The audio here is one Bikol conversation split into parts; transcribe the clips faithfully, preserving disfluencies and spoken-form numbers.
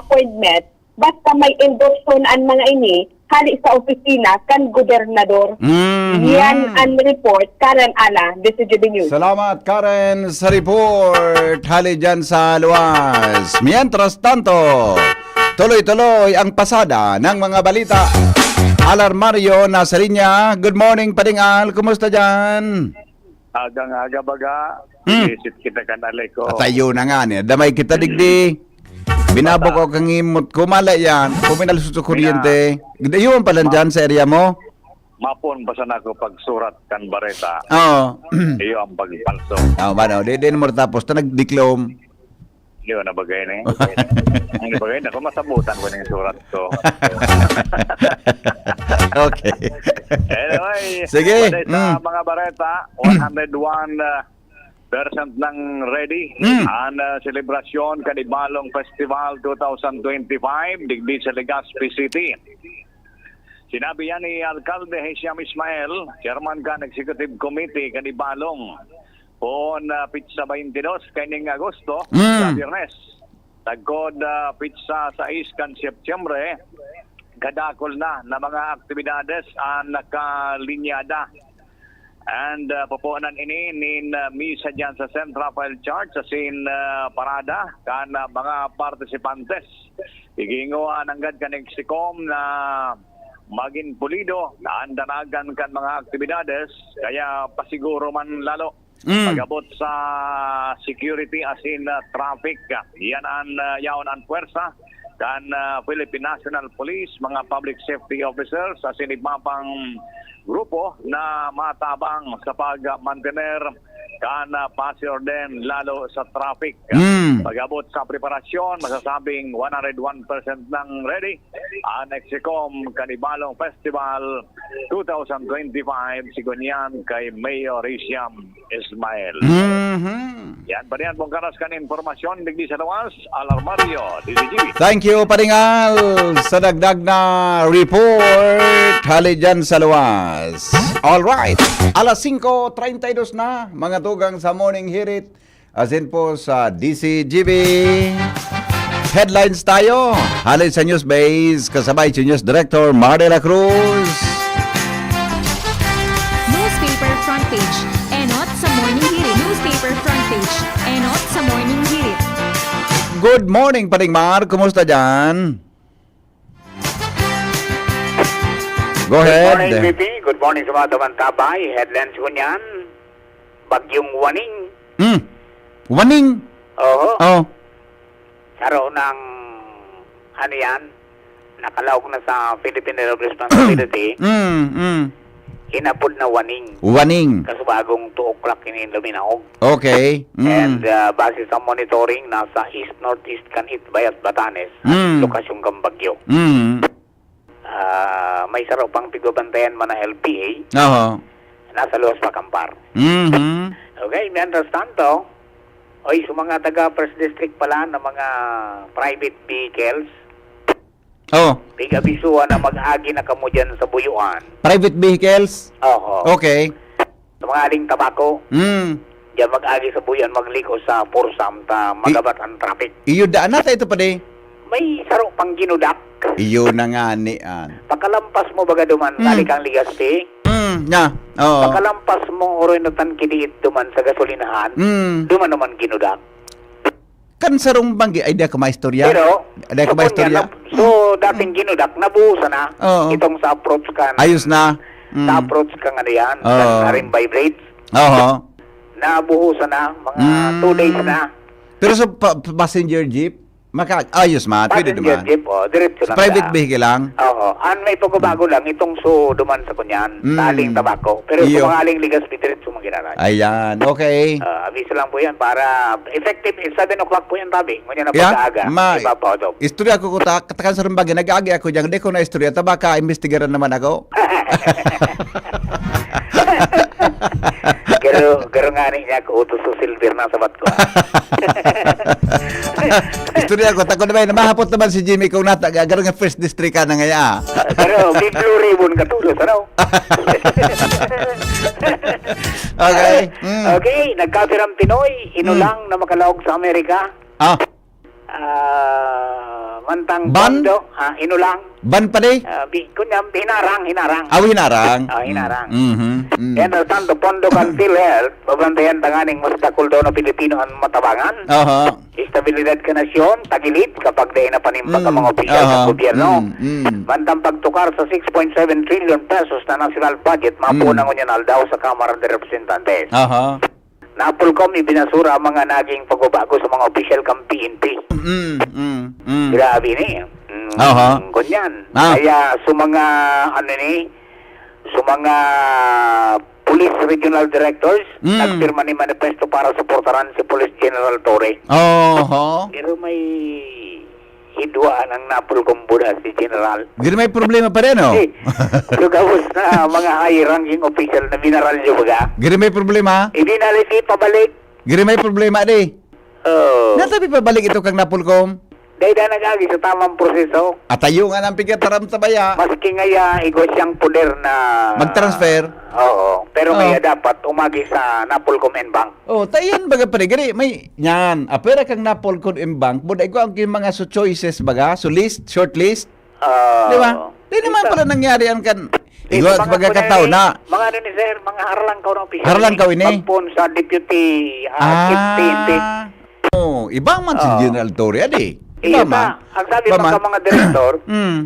appointment, basta may endorso na an mga ini, hali sa opisina kan gobernador. Mhm. Yan ang report, Karen Ana, D C G B News. Salamat, Karen, sa report. Hali dyan sa luwas. Mientras tanto, tuloy-tuloy ang pasada ng mga balita. Alarmario nasa linya. Good morning, Pading Al. Kumusta dyan? Agang-aga baga, Hmm. Inisip kita kan Aleco. Atayo na nga niya. Damay kita digdi. Binabukaw kang imot ko. Mala yan. Kuminal sa kuryente. Iyo ang palan dyan sa area mo? Mapon basta na ako pagsurat kan bareta. Oo. Iyo ang pagpalso. Oh, mano, di din mo tapos ta nagdiklom. Iyo na bagay ni. Ang bagay na kung masabutan ko ning surat ko. Okay. Anyway, Sige. Sa Mm. mga bareta, one hundred one, uh, percent nang ready Mm. ang, uh, selebrasyon kan Ibalong Festival twenty twenty-five digdi sa Legazpi City. Sinabi yan ni Alkalde Hisham Ismail, chairman kan Executive Committee kan Ibalong. Poon, ah, pitsa twenty-two kaining Agosto, Mm. sa Biyernes. Tagkod, ah, pitsa sais kan Setyembre, kadakol na na mga aktibidades ang nakalinyada. And, ah, pupunan ini nin, ah, misa diyan sa Saint Raphael Church, asin, ah, parada kan, ah, mga partisipantes. Igingo an anggad kan Execom na magin pulido na an danagan kan mga aktibidades, kaya pasiguro man lalo. Mm. Pag-abot sa security asin, ah, traffic, ah, yan an, ah, yaon an pwersa kan, ah, Philippine National Police, mga public safety officers, asin iba pang grupo na matabang sa pagmantener kan, ah, pasi-orden lalo sa traffic. Mm. Pag-abot sa preparasyon, masasabing one hundred one percent nang ready an Execom kan Ibalong Festival twenty twenty-five, sigon yan kay Mayor Hisham Ismail. Mhm. Yan pa riyan, buong karas kan impormasyon, digdi sa luwas, Alarmario, D C G. Thank you, Pading Al, sa dagdag na report. Hali dyan sa luwas. All right. Alas singko treinta y dos na, mga tugang sa Morning Hirit. Asin po sa D C G B. Headlines tayo. Hali sa News Base, kasabay si News Director Mar de la Cruz. Newspaper front page. Enot sa Morning Hirit. Newspaper front page. Enot sa Morning Hirit. Good morning, Pading Mar. Kumusta dyan? Go Good ahead. morning, V P. Good morning sa mga tamantabay. Headlines ko niyan, Bagyong Waning. Hmm. Waning? Oho. Oh. Saro ng, ano yan, nakalaog na sa Philippine Air Responsibility. Mm, mm. Inapod na Waning. Waning. Kaso bagong two o'clock ini luminaog. Okay. Mm. And, ah, base sa monitoring, nasa east-northeast kan Itbay at Batanes ang Mm. lokasyon kan bagyo. Mm. Ah, may saro pang pigbabantayan man na L P A. Oho. Nasa luwas pa kan par. Mhm. Okay, mientras tanto, oy, sa mga taga First District pala na mga private vehicles, Oh. pig-abisuhan na mag-agi na kamo dyan sa Buyuan. Private vehicles? Oho. Okay. Sa mga aling tabako, Mm. diyan mag-agi sa Buyuan, magliko sa Pursam, ta I- magabat ang traffic. Iyo, daan na ta ito, padi. May saro pang ginudak. Iyo na nga ni, an. Pakalampas mo baga duman, Mm. kali kang Legazpi. Mm, na. Oo. Pakalampas mo, oroy na tan kidiit duman sa gasolinahan. Mm. Duman naman ginudak. Kan sarong banggi, ay, di ako maistorya. Pero, Di ako sa maistorya. Kanya, nab-, so, dating ginudak, nabuhusan na. Oo. Itong sa approach kan, Ayos na. Mm. sa approach kan ano yan, Oo. kan Arimbay Bridge. Oho. Nabuhusan na, mga Mm. two days na. Pero sa pa-, passenger jeep, maka-, ayos man, pwede Passenger duman. jeep, oh, diretso Sa lang private na. vehicle lang? Oo. Ang may pagbabago Mm. lang, itong so, duman sa kunyan, Mm. sa aling tabako. Pero Iyo. sa mga aling Legazpi, diretso magiraray. Ayan, okay. Ah, aviso lang po yan para effective is seven o'clock po yan, tabi. Ngunyan na Yeah? pagkaaga, Ma-, ipapaodop. istorya ko kuta, katakan sa rumbagi, nag-aagi ako dyan, di ko na istorya, tabaka, imbestigaran naman ako. Garo, garo nga ni niya, kuutos sa silver na sabat ko, ah. Istorya ko, tako na ba yun? Mahapot naman si Jimmy kung nata, garo nga first district ka na ngayon, ah. Pero, may blue ribbon ka tulos, ano? Okay. Mm. Okay, nagkapirang Pinoy, inulang Mm. na makalaog sa Amerika. Ah. Ah, Mantang Ban? Pondo, ah, inulang. Ban pa di? Ah, bi-, kunya, hinarang, hinarang. Aw, hinarang. Ah, hinarang. Mm. Mhm. Mm. Yan, ang tanto, pondo kan PhilHealth, babantayan tanganing mas dakul daw na Pilipino ang matabangan. Aha. Estabilidad kan nasyon, tagilid kapag dai na panimbag ang Mm. mga opisyal sa Aha. gobyerno. Mm, mm. Mantang pagtukar sa six point seven trillion pesos na national budget, Mm. mapunan ngunyan aldaw sa Kamara de Representantes. Aha. Napolcom, ibinasura ang mga naging pagbabago sa mga opisyal kan P N P. Mm, mm, mm. Grabe ni. Mm, Aha. Ngunyan. Ah. Kaya sa mga, ano ni, sa mga police regional directors, Mm. nagpirma ni manifesto para suportaran si Police General Torre. Oho. Pero may hidwaan ang Napolcom buda si General. Giri may problema pa rin, oh. Eh, so gabos na mga high-ranking official na binaralyo baga. Giri may problema? Ibinalik, ipabalik. Giri may problema, di? Oh. Natabi pabalik ito kang Napolcom? Dahil na nag-agi sa tamang proseso. Atayo nga ng pigataram sa baya. Maski ngaya, igwa siyang poder na Mag-transfer? Oo. Pero Oo. ngaya dapat umagi sa Napolcom en banc. Oh, tayan baga pare, gari, may, yan, apwera kang Napolcom en banc, buda igwa ang kin mga su choices baga, su list, short list. Ah, Di ba? Di naman ito. pala nangyari ang kan, Ito, igwa, mga baga kunyari, kataw na. mga ano ni sir, mga harlangkaw na opisyal Harlangkaw ni. ini? Pagpon sa deputy, ah, chief P N P. Ah. Oh, iba man si Ah. General Torre, adi. Iba Iyo man. ta. Ang sabi Iba man. mga, mga direktor, Mm.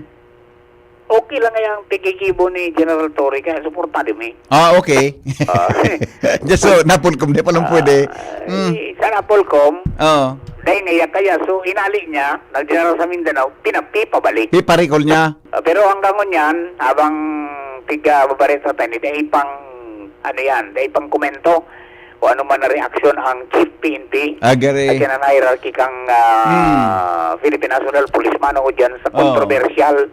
okay lang yung pigigibo ni General Torre, kaya suportado mi. Ah, okay. Ah. Just so, Napolcom, di pa lang Ah, pwede. Mm. eh, sa Napolcom, Oo. dahil naiyak kaya, so inali niya, nag-general sa Mindanao, pinapipabalik. Piparikol niya. Ah, pero hanggang ngunyan, habang piga babareta tayo, dahil pang, ano yan, dahil pang komento, o ano man na reaksyon ang Chief P N P, Ah, gari. at yan ang hierarchy kang, ah, Hmm. Philippine National Police, mano ko dyan sa Oo. kontrobersyal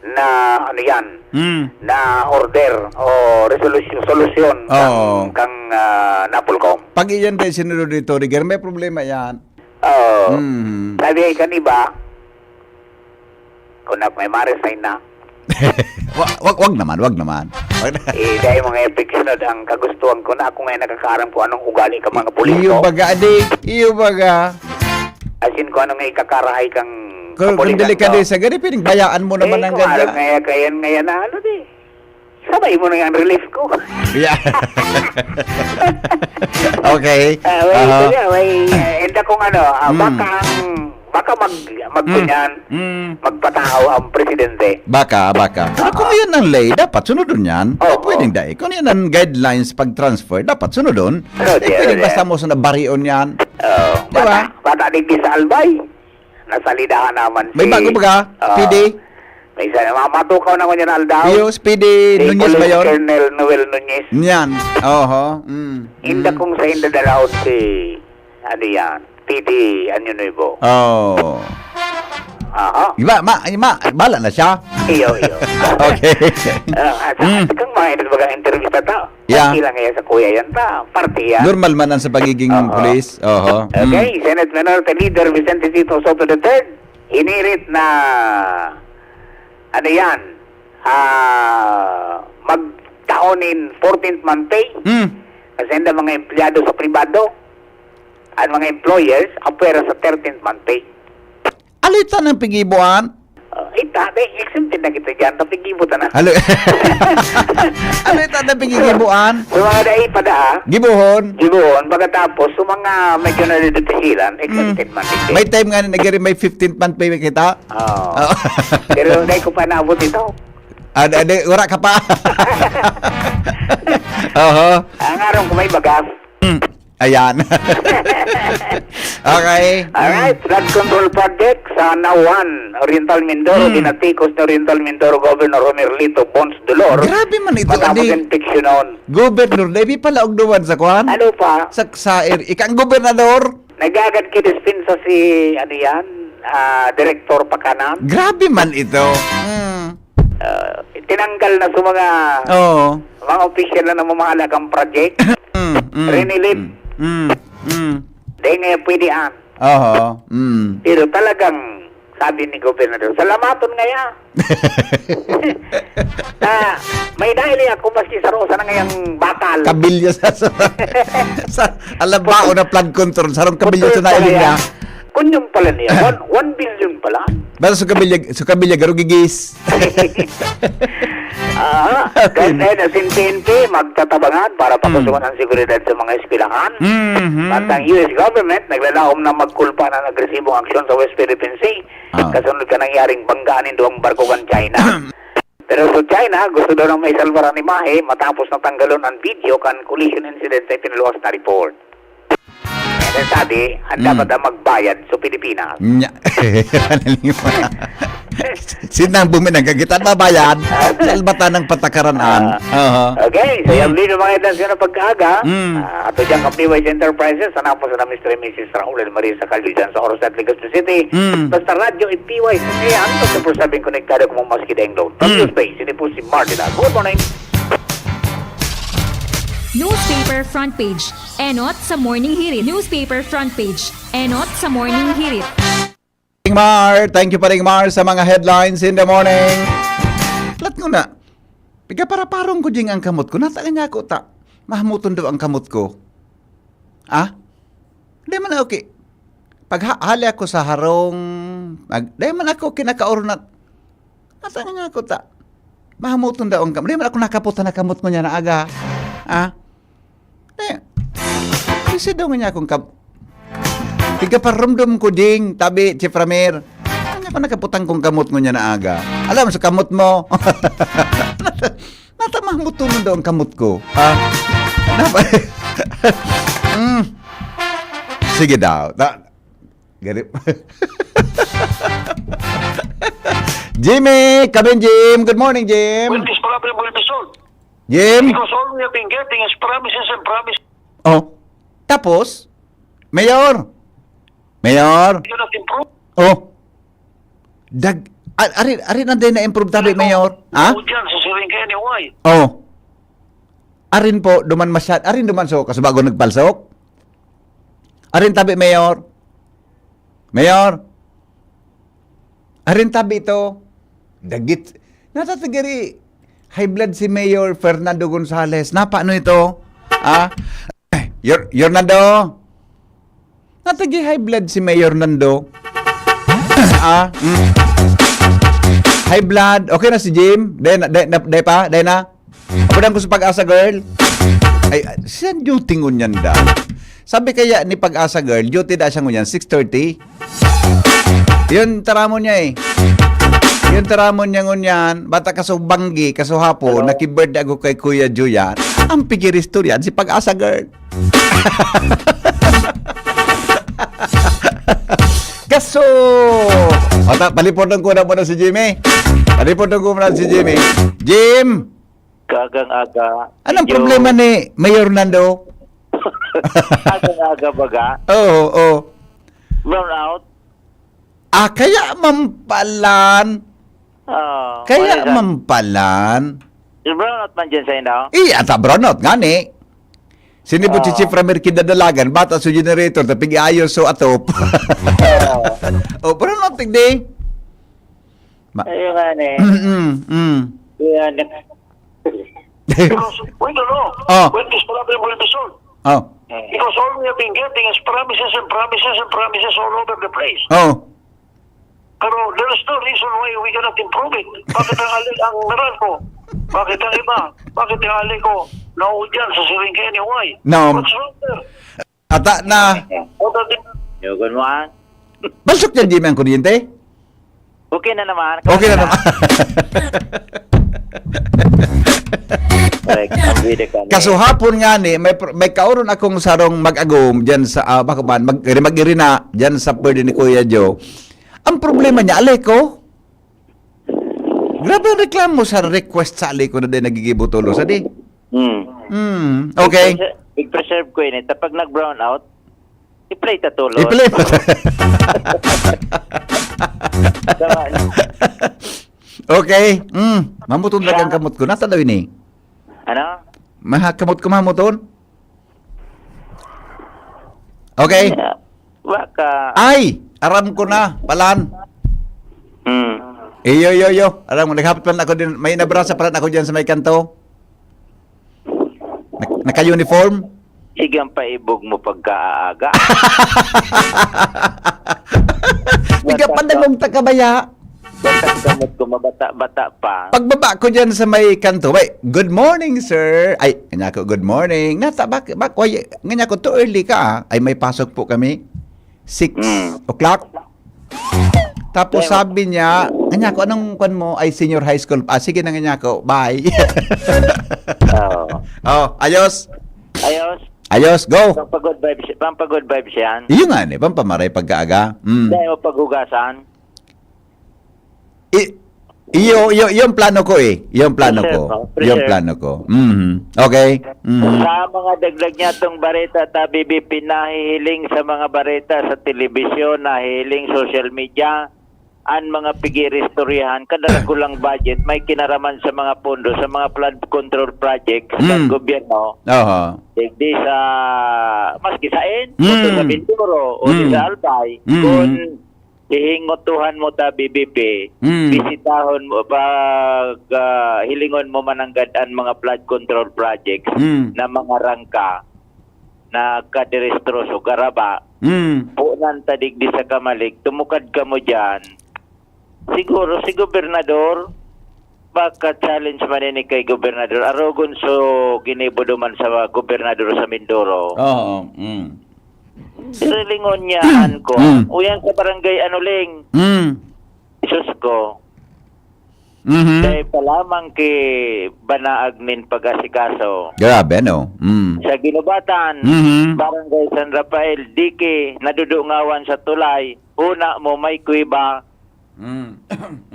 na, ano yan, Hmm. na order o resolution, solusyon kang, Oo. kang, ah, Napolcom. Pag iyan tayo sinunod ni Toriger, may problema yan. Oo. Hmm. Sabi ay kan iba, kung na, may ma-resign na. Wa-, wag, wag naman, wag naman. Wag na. Eh, dahil mga epeksyonad ang kagustuhan ko na ako ngayon nakakaaram kung anong ugali ka mga pulis Iyo ko. baga, adi. Iyo baga. As in, kung anong ikakarahay kang Kung, kung kapulisan delikado ko. sa gani, pinagbayaan mo naman Eh, ang kung ganda. alam nga yan, kaya, kaya na, ano di? Sabay mo na yung relief ko. Yeah. Okay. Okay, Aha. ito nga, may, eh, enda kong ano, ah, Mm. baka ang, baka mag, magkunyan, Mm. Mm. magpatao ang presidente. Baka, baka. Pero kung Oo. yan ang ley, dapat sunodon yan. Oo. Pwedeng dai. Kung yan ang guidelines pag-transfer, dapat sunodon. Sunod Eh, yan, pwedeng yan. basta mo sa nabarion yan. Oo. Di ba? Bata, bata digdi sa Albay. Nasalidahan naman May si, bago ba ka? ah, P D? may isa, ma-, matukaw na ko niyan aldaw. Iyo, si P D Si Nunez ba Police yun? Colonel Noel Nunez. Yan. Oho. Mm. Inda Mm. kong sa inda dalaot si, ano yan, P D Año Nuevo. Oh. Aha. Iba, ma, ma, bala na siya. Iyo, iyo. Okay. Ah, at saka, Mm. kang mga inda bagang intervista ta. Yeah. Pati lang yan sa kuya yan ta. Parte yan. Normal man ang sa pagiging Oo. pulis. Oho. Okay, Mm. Senate Minority Leader Vicente Tito Sotto the third, hinirit na, ano yan, ah, magtaon in fourteenth month pay. Mm. Kasi ang mga empleyado sa pribado, ang mga employers, apwera sa thirteenth month pay. Alita ng pigibuan? Ah, ita, eh, exempted na kita dyan. Napigibo ta na. Halo-, alita ng pigigibuan? Sa mga dai pa daa, Gibuhon? gibuhon. Pagkatapos, sa mga medyo nadidipisilan, Mm. exempted man din. May time nga na nagkari may fifteenth month pay kita? Oo. Oo. Pero dai ko pa naabot ito. Ah, di, di, wala ka pa. Oho. Ang araw ko may bagas. Mm. Ayan. Okay. Alright, Mm. flood control project sa Nauhan, Oriental Mindoro, Hmm. binatikos ni Oriental Mindoro Governor Romerlito Bons Dolor. Grabe man ito, Matapos adi. inspeksyonon. Governor, dai pala og duman sa kwan? Ano pa? Sa, sa er-, ikang gobernador? Nagagad kidispensa si, ano yan, ah, Direktor Pakanan. Grabe man ito. Mm. Ah, tinanggal na sa mga, Oo. mga opisyal na namamahala kang project. Mm, mm, Rinilip. mm, mm, mm. Di nga pwede an. Oho, mm. Pero talagang, sabi ni Gobernador, "Salamaton ngaya." Na, may dahil ako maski sa rosa na ngayang bakal. Kabilya sa, sa, sa alabao na flood control, sarong kabilya Control sa nailing pala niya. yan. Kunyong pala niya, one, one billion pala. Basta sa kabilya, sa kabilya, garo gigis. Ah, guys, eh, as in P N P, magtatabangan para pakusuhan ang seguridad sa mga eskwelahan. Mhm. At ang U S government naglalaom na magkulpa ng agresibong aksyon sa West Philippine Sea, Ah. kasunod kan nangyaring banggaan nin duwang barko kan China. Pero sa China, gusto daw nang maisalbar an imahe matapos na tanggalon an video kan collision incident sa ipinaluwas na report. Kaya sabi, ang Hmm. dapat na magbayad sa Pilipinas. Nya. Sinang buminagagit at babayad? Salbatan ng patakaran an. Ah. Aha. Okay, so Hmm. yan din ang mga itas na pagkaaga. Hmm. Ah, ato dyan ang P Y C Enterprises, sa napos na Mister and Missus Raul and Marisa Calyo dyan sa Oro City, Legazpi City. Hmm. Basta radyo, i-P Y C yan. Basta po sabing konektado kung maski daing load. From Hmm. News Bay, sini po si Martin. Good morning. Newspaper front page. Enot sa Morning Hirit. Newspaper front page. Enot sa Morning Hirit. Paring Mar, thank you, Paring Mar, sa mga headlines in the morning. Lat ko na, pigaparaparong ko ding ang kamot ko. Natagan niya ako ta. Mahamuton daw ang kamot ko. Ah? Di man, okay. Pag ha- hali ako sa harong, mag- di man ako kinakaurunat. Natagan niya ako ta. Mahamuton daw ang kamot. Di man ako nakaputan na kamot mo niya na aga. Ah? Eh, kasi daw niya akong kab-, pigaparumdom ko ding, tabi, Chief Ramir. Ano ko nakaputang kong kamot ngunyan na aga? Alam sa kamot mo. Nata-, natamah mo tuman daw ang kamot ko. Ha? Napa-, mm. Sige daw. Ta-, gari-, Jimmy! Kabin, Jim! Good morning, Jim! Buenos, palabra, buenos, sol. Jim? Because all we have been getting is promises and promises. Oh. Tapos? Mayor? Mayor? You not improve. Oh. Dag-, a-, ari, ari na din na-improve tabi, Mayor. Ha? Ako dyan, sa siring ka anyway. Oh. Arin po, duman masyad-, arin duman so, kasubago nagpalsok? Arin tabi, Mayor? Mayor? Arin tabi ito? Dagit. Natatagari, high blood si Mayor Fernando Gonzales. Napano ito? Ah? Yor-, Yornando? Natagi high blood si Mayor Nando. Ah, mm. High blood. Okay na si Jim? Day na, day na, day pa? Day na? Abudan ko sa Pag-asa Girl. Ay, ay, saan yung tingon niyan da? Sabi kaya ni Pag-asa Girl, duty da siya ngunyan, six thirty. Yun, taramon niya eh. Yun, taramon niya ngunyan, bata kaso banggi, kaso hapo, Hello? Naki-birthday ako kay Kuya Juyan. Ang pigiristoryan, si Pag-asa Girl. Kaso, ata, palipotan ko na muna si Jimmy. Palipotan ko muna si Jimmy. Jim! Kagang aga. Anong medyo problema ni Mayor Nando? Kagang aga baga? Oo, oo. Brown out? Ah, kaya mampalan. Oo, Kaya wala lang. Mampalan. Si brown out man dyan sa inyo? Iya, ta brown out, ngani. Sini po si Oo. Chief Ramir Kidadalagan, bata sa generator, tapig ayos so atop. Oo. Oh, brown out, tigdi. Ma- Ayun nga, eh. Mm, mm. Kaya, Because, wait, ano? Oh. Wait, this pala yung revision. Oh. Because all we have been getting is promises and promises and promises all over the place. Oh. Pero there is no reason why we cannot improve it. Bakit ang ali-, ang Meralco? Bakit ang iba? Bakit ang ali ko? Nauud yan sa siring ka anyway. No. What's wrong there? Ata na. What are the Yogon mo, ah? Basok yan, Jimmy, ang kuryente? Okay na naman. Okay na naman. Correct. Ang pwede ka na. Kaso hapon nga ni, may pr-, may kauron akong sarong mag-agom dyan sa, ah, bako man, mag-, mag-irina dyan sa pwede ni Kuya Joe. Ang problema niya, alay ko, grabe ang reklamo sa request sa alay ko na din nagigibo tulo sa di. Hmm. Hmm, okay. I-preser-, i-preserve ko ini. Tapag nag-brown out, i-play ta tulo. I-play mo. Tama. Okay. Mm. Mamuton lang ang kamot ko. Nasa daw ini? Ano? Maha-, kamot ko mamuton? Okay. Yeah. Baka Ay! Aram ko na. Palan. Hmm. Iyo, iyo, iyo. Aram ko, naghapit palan ako din. May nabrasa palan ako dyan sa may kanto. Nak-, naka-uniform? Sige, ang paibog mo pagkaaga. Ika pa dagong takabaya. Batak gamot ko, mabata-bata pa. Pagbaba ko dyan sa may kanto, "Wait, good morning, sir." Ay, nga ako, "Good morning." Nata, bak, bak, why, nga niya ako, "Too early ka, ah." "Ay, may pasok po kami. Six Mm. o'clock." Tapos Kaya sabi niya, nga niya ako, "Anong kwan mo?" "Ay, senior high school." "Ah, sige na," nga niya ako. "Bye." Oo. Oh, ayos. Ayos. Ayos, go. Pampagood vibes, pampagood vibes yan. Iyo nga ni, pampamaray pagkaaga. Mm. Dahil mo paghugasan. I-, iyo, iyo, iyo ang plano ko eh. Iyo ang plano Preserve, ko. oh, Iyo ang preserve. plano ko. Mhm. Okay? Mhm. Sa mga dagdag niya tong bareta, ta B B P nahihiling sa mga bareta sa telebisyon, nahihiling social media, an mga pigiristoryahan, kadarakulang budget, may kinaraman sa mga pondo, sa mga flood control projects sa Mm. gobyerno. Aha. Digdi sa, maski sa N, Mm. o sa Mindoro, o di Mm. sa Albay, Mm. kung hihingotuhan mo ta B B P, Mm. bisitahon mo, pag, ah, hilingon mo mananggad an mga flood control projects Mm. na mga rangka na kaderestroso, garaba, Mm. punan ta digdi sa Camalig, tumukad kamo diyan. Siguro si gobernador, baka challenge man ini kay gobernador. Arogon so ginibo duman sa gobernador sa Mindoro. Oo, mm. Sirilingon niya, an ko. Mm. Uyan sa barangay Anuling. Mm. Sus ko. Mhm. Dai pa lamang ki banaag nin pag-asikaso. Grabe, ano? Mm. Sa Ginubatan, Mhm. Barangay San Rafael, diki, nadudungawan sa tulay. Huna mo, may kuweba Mm.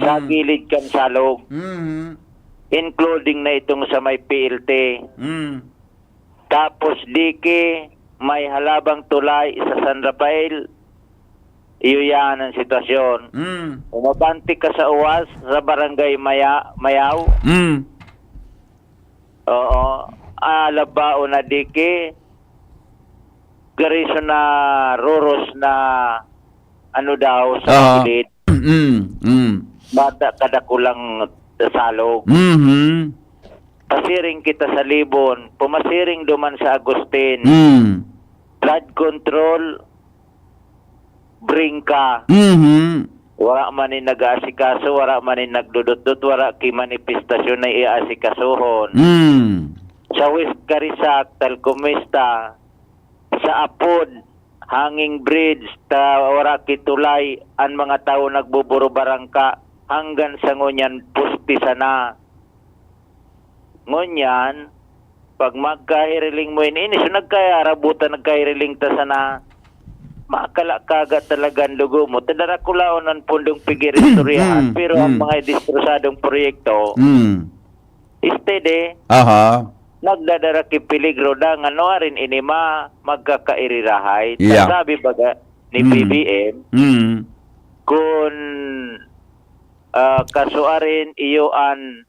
sa Mm. gilid kan salog, Mhm. including na itong sa may P L T. Mm. Tapos diki, may halabang tulay sa San Rafael. Iyo yan ang sitwasyon. Mm. Umabante ka sa uwas sa barangay Maya-, Mayaw. Mm. Oo. Alabao na diki. Gariso na ruros na ano daw sa Aha. kilid. Mm, mm. Bata kadakulang salog. Mhm. Pasiring kita sa Libon, pumasiring duman sa Agustin. Mm. Flood control, bring ka. Mhm. Wala man nin nag-aasikaso, wala man nin nagdudutdut, wala ki manifestasyon na iaasikasuhon. Mm. Sa West Carizac, tal kumusta? Sa Apod, hanging bridge, ta wala ki tulay, an mga tawo nagbuburo barangka, hanggan sa ngunyan, pusti sana. Ngunyan, pag magkahiriling mo ini, ini, so nagkayarabutan, nagkahiriling ta sana, makalakaga talaga an dugo mo. Ta darakulaon an pundong pigiristoryahan, Mm, pero ang mm. mga distrosadong proyekto, Mm. steady, Aha. nagdadara ki peligro, dangan nuarin ini ma-, magkakairirahay. Ta Yeah. sabi baga ni Mm. B B M, Mm. kun, ah, kasuarin iyo an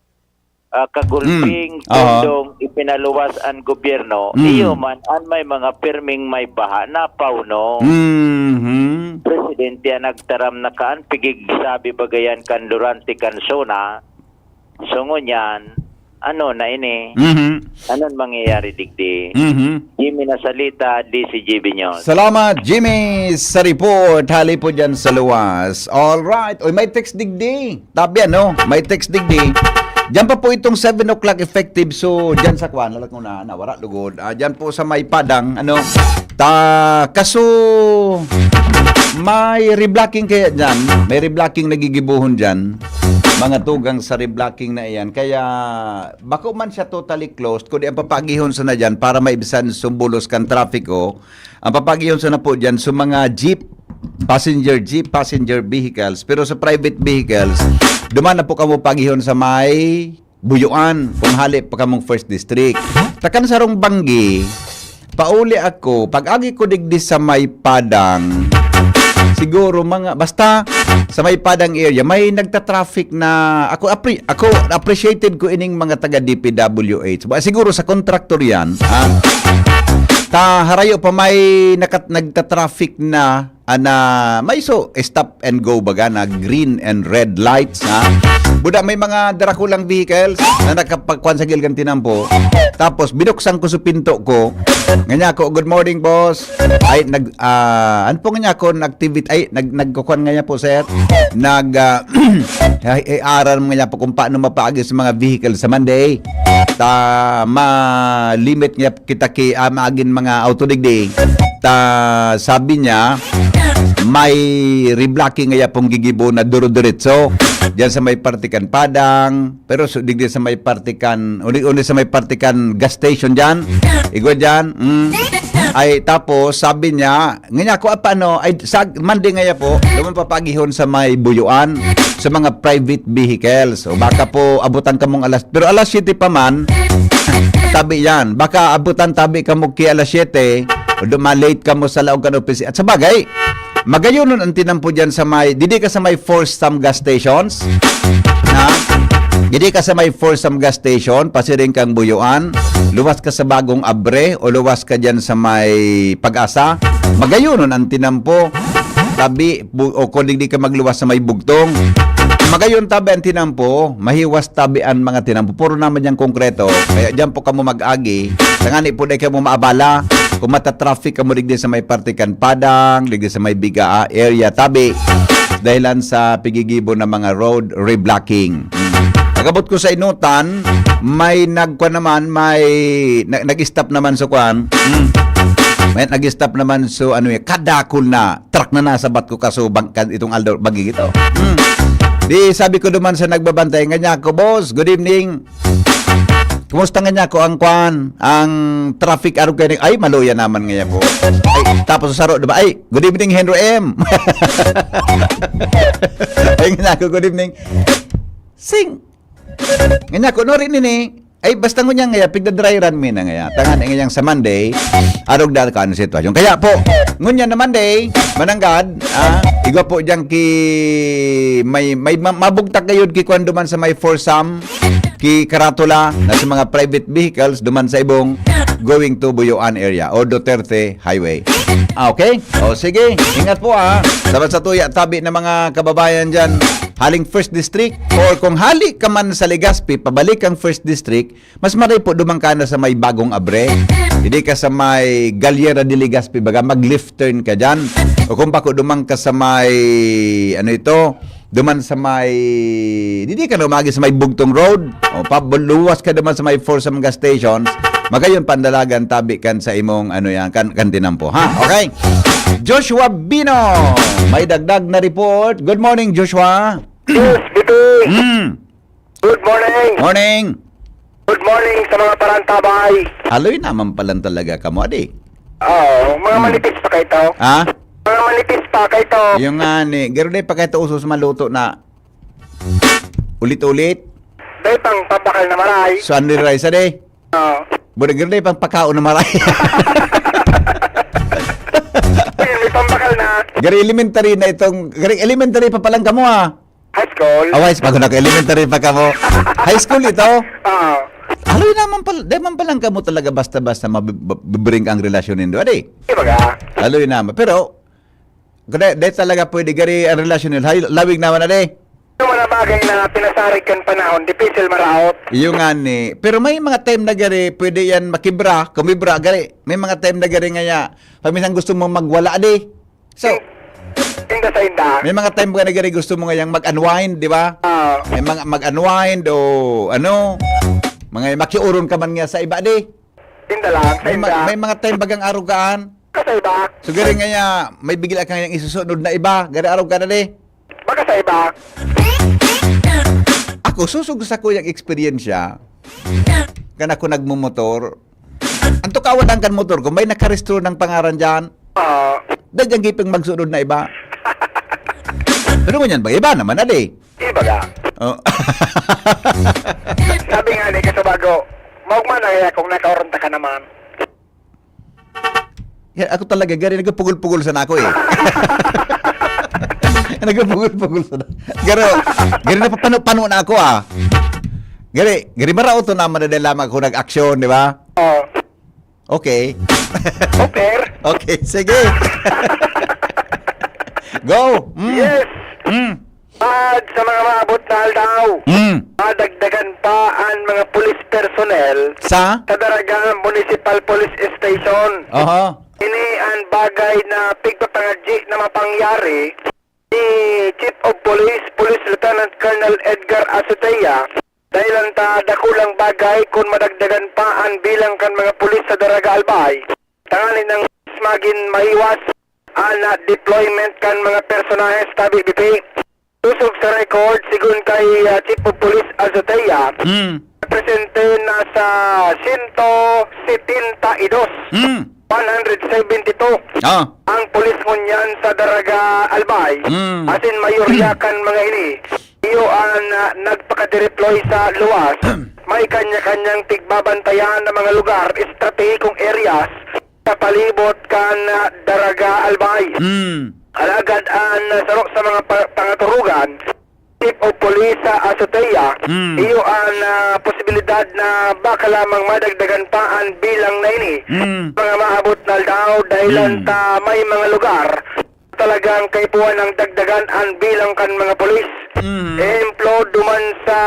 ah, kagulping Mm. Aha. pundong ipinaluwas an gobyerno, Mm. iyo man an may mga pirming may baha na pauno. Mhm. Presidente an nagtaram na kaan, pigig sabi bagayan kan Durante kan SONA. So, ngunyan, ano na ini? Mhm. Ano an mangyayari digdi? Mhm. Jimmy Nasalita, D C G B News. Salamat, Jimmy, sa report. Hali po dyan sa luwas. All right. Uy, may text digdi. Tabi, ano? May text digdi. Diyan pa po itong seven o'clock effective. So, diyan sa kwan, lalat ko na, nawara, lugod. Ah, diyan po sa may Padang, ano? Ta, kaso, may reblocking kaya diyan? May reblocking nagigibuhon diyan? Mga tugang sa reblocking na iyan. Kaya, bako man siya totally closed, kundi ang papagihon sana diyan para maibisan sumbulos kan trapiko. Ang papagihon sana po diyan sa mga jeep, passenger jeep, passenger vehicles. Pero sa private vehicles, duman na po kamo pagihon sa may Buyuan, kung hali pa kamong First District. Takan sarong banggi, pauli ako, pag-agi ko digdi sa may Padang, siguro mga, basta sa may Padang area, may nagta-traffic na, ako, appre-, ako, appreciated ko ining mga taga D P W H. Ba, siguro sa kontraktor yan, ha? Ta, harayo pa may nakat-, nagta-traffic na, ana, may so, stop and go baga na green and red lights, ha? Buda may mga darakulang vehicles na nakapagkuan sa gilid kan tinampo. Tapos, binuksan ko sa pinto ko. Nganyako, "Good morning, boss." Ay, nag, ah, ano po nganyako, nag-activate, ay, nag, nagkukuan nganya po, sir. Nag, ah, ay, ay, aral nganya po kung paano mapaagi sa mga vehicle sa Monday. Ta, ma-limit nga kita ki, ah, maagin mga auto digdi. Ta, sabi niya, may reblocking ngaya pong gigibo na duro-diretso. Diyan sa may parte kan Padang, pero so, digdi sa may parte kan, uni, uni sa may parte kan gas station diyan. Igwa diyan. Mm. Ay, tapos, sabi niya, nganyako, "Ah, paano?" Ay, sa Monday ngaya po, duman papagihon sa may Buyuan, sa mga private vehicles. O baka po, abutan kamong alas, pero alas siyete pa man, tabi yan. Baka abutan tabi kamo ki alas siyete, o duma-late kamo sa laog kan opisina. At sa bagay, magayonon ang tinampo diyan sa may, didi ka sa may Forsam gas stations. Ha? Didi ka sa may Forsam gas station, pasiring kang Buyuan, luwas ka sa Bagong Abre, o luwas ka diyan sa may Pag-asa, magayonon ang tinampo. Tabi, bu-, o kung di ka magluwas sa may Bugtong, magayon tabi ang tinampo, mahiwas tabi ang mga tinampo. Puro naman yang konkreto. Kaya diyan po kamo mag-agi. Tangani po, dai kamo maabala. Kung matatraffic kamo digdi sa may parte kan Padang, digdi sa may Biga area, tabi. Dahilan sa pigigibo ng mga road reblocking. Mm. Pag-abot ko sa Inutan, may nagkwa naman, may na-, nag-stop naman sa kwan. Mm. May nag-stop naman sa ano yan, kadakol na truck na nasabat ko kasubang kan itong aldaw, bagig ito. Mm. Di sabi ko duman sa nagbabantay, nganyako, "Boss, good evening. Kumusta nganyako ang kwan, ang traffic arog kayo?" Ay, maluya naman nganyako. Ay, tapos sa saro, diba? "Ay, good evening, Henry M." Ay, nganyako, "Good evening." Sing. Nganyako, "No, rin ini." Ay, basta ngunyan ngaya, pigda-dry run mi na ngaya. Tangan ngayang sa Monday, arog na ka ang sitwasyon. Kaya po, ngunyan na Monday, mananggad, ah, igwa po dyan ki, may, may ma-, mabugtak kayo ki kwan duman sa may Forsam, ki Karatula, na sa mga private vehicles, duman sa ibong going to Buyuan area o Duterte Highway. Ah, okay? O, sige. Ingat po, ah. Sabat sa tuya, tabi ng mga kababayan dyan. Haling First District, or kung hali ka man sa Legazpi, pabalik ang First District, mas maray po duman ka na sa may Bagong Abre. Hindi ka sa may Galera de Legazpi, baga mag-left turn ka dyan. O kung bako duman ka sa may, ano ito, duman sa may, hindi ka na umagi sa may Bugtong Road. O pabuluwas ka duman sa may Forsam gas stations. Magayon pandalagan tabi kan sa imong, ano yan, kan, kan tinampo, ha? Okay? Joshua Bino, may dagdag na report. Good morning, Joshua. Yes, Bibi. Mm. Good morning. Morning. Good morning sa mga parantabay. Aloy naman palan talaga kamo, adi. Oo, mga Hmm. manipis pa kayo to. Ha? Mga manipis pa kayo to. Yung nga ni, garo na pa kayo to usos maluto na ulit-ulit. Dahil pang pabakal na maray. So, Andy Rice, adi? Oo. Buri, garo na pang pakaon na maray. Ayun, may pambakal na. Gari elementary na itong, gari elementary pa palang kamo, ah. High school. Awa, is bago na ka, elementary pa kamo. High school ito? Oo. Aloy naman pala, di man palang kamo talaga basta-basta mabibring ang relasyon nindo, adi? Di ba ka? Aloy naman. Pero, kung di, di talaga pwede, gari ang relasyon nila, hay, lawig naman, adi? Yung mga bagay na pinasarig kan panahon, dipisil maraot. Iyo nga ni. Pero may mga time na gari, pwede yan makibra, kumibra, gari. May mga time na gari nga ya, paminsan gusto mo magwala, adi? So, Inda sa inda. May mga time ba na gari gusto mo ngayang mag-unwind, di ba? Ah. May mga mag-unwind o ano, mga makiuron ka man nga sa iba, di? Inda lang, sa May, ma- inda. may mga time bagang arog kaan. Ka sa iba. So, gari ngaya, may bigla ka ngayang isusunod na iba, gari arog ka na, di? Baka sa iba. Ako, susog sa kuyang eksperyensya, kan ako nagmumotor, ang tukawan ang kan motor ko, may nakarestro ng pangaran dyan. Ah. Dahil dyan giping magsunod na iba. Pero ngunyan ba? Iba naman, adi. Iba ka. Oh. Sabi nga ni Kasabago, maugma na kaya kung nakaoronta ka naman. Ya, ako talaga, gari, nagpugol-pugol sa nako eh. Nagpugol-pugol sa na-, garo, gari, napapano-pano na ako, ah. Gari, gari, maraot to naman na dahil lamang ako nag-aksyon, di ba? Oo. Okay. Super. Okay, sige. Go. Mm. Yes. Mm. At sa mga maabot na aldaw, Mm. madagdagan pa ang mga police personnel Sa? Sa Daraga Municipal Police Station. Aha. Ini ang bagay na pigpapangadyi na mapangyari ni Chief of Police, Police Lieutenant Colonel Edgar Azotea, dahil ang ta dakulang bagay kun madagdagan pa ang bilang kan mga pulis sa Daraga Albay. Tanganing nang magin mahiwas ang, ah, deployment kan mga personahe sa tabi, B P. Tusog sa record, sigon kay, ah, Chief of Police Azotea, Hmm. presente na sa sento setenta y dos, Hmm. one hundred seventy-two, Ah. ang pulis ngunyan sa Daraga Albay. Hmm. Asin mayorya kan mga ini, iyo ang, ah, nagpakadeploy sa luwas. May kanya-kanyang pigbabantayan na mga lugar, estratehikong areas, sa palibot kan, ah, Daraga Albay. Hmm. Alagad an, ah, saro sa mga pa-, pangaturugan, Chief of Police sa Azotea, Hmm. iyo an, ah, posibilidad na baka lamang madagdagan pa an bilang na ini. Hmm. Mga maabot na aldaw, dahil Hmm. ta may mga lugar talagang kaipuhan ang dagdagan an bilang kan mga pulis. Hmm. Ehemplo, duman sa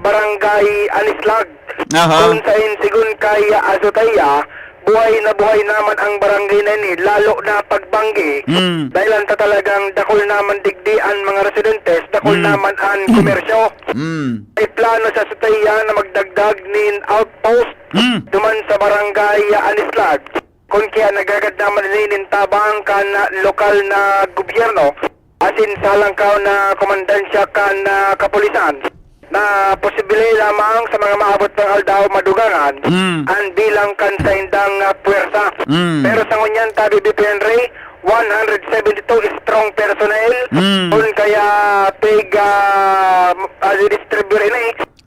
Barangay Anislag. Aha. Kun sain, sigon kay Azotea, buhay na buhay naman ang barangay na ini, lalo na pagbanggi. Mm. Dahil ang ta talagang dakul naman digdi an mga residentes, dakul Mm. naman an Mm. komersyo. Mm. May plano sa Azotea na magdagdag nin outpost Mm. duman sa barangay Anislag. Kun kaya naghagad naman ini nin tabang kan lokal na gobyerno, asin sa halangkaw na komandansya kan, ah, kapulisan, na posible lamang sa mga maabot pang aldaw madugangan Mm. an bilang kan saindang, ah, puwersa. Mm. Pero sa ngunyan, tabi, B P Henry, one hundred seventy-two strong personnel, Mm. kun kaya pig, ah, ah, distribute ini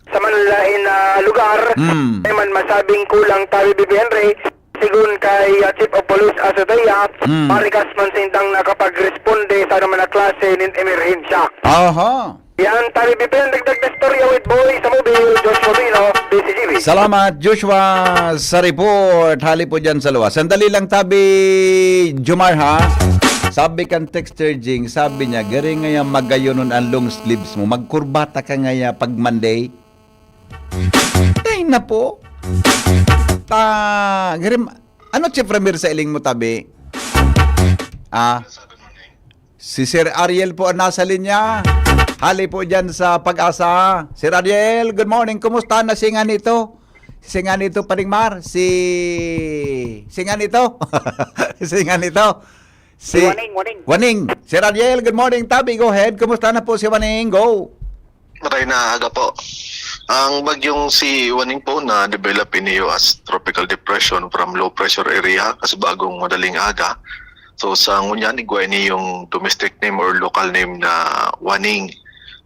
sa manlain na lugar, Mm. ay man masabing kulang, tabi, B P Henry, sigon kay, ah, Chief of Police Azotea, Mm. parikas man sindang nakapagresponde sa anuman na klase nin emerhensya. Aha. Yan, tabi, B P N, dagdag na istorya with Boy sa Mobile, Joshua Pino, D C G B. Salamat, Joshua, sa report. Hali po dyan sa luwas. Sandali lang, tabi, Jomar, ha? Sabi kan texter Jing, sabi niya, "Gari ngaya magayonon an long sleeves mo. Magkurbata ka ngaya pag Monday." Ay, napo. Ta, gari, ano, Chief Ramir, sa iling mo, tabi? Ah, si Sir Ariel po ang nasa linya. Hali po dyan sa Pag-asa. Sir Ariel, good morning. Kumusta na si nga nito? Si nga nito, Paring Mar? Si, si nga nito? Si nga nito? Si Waning, Waning. Waning. Sir Ariel, good morning, tabi. Go ahead. Kumusta na po si Waning? Go. Maray na aga po. Ang bagyong si Waning po na-develop ini as tropical depression from low pressure area, kas bagong madaling aga. So, sa ngunyan, igwa ini yung domestic name or local name na Waning.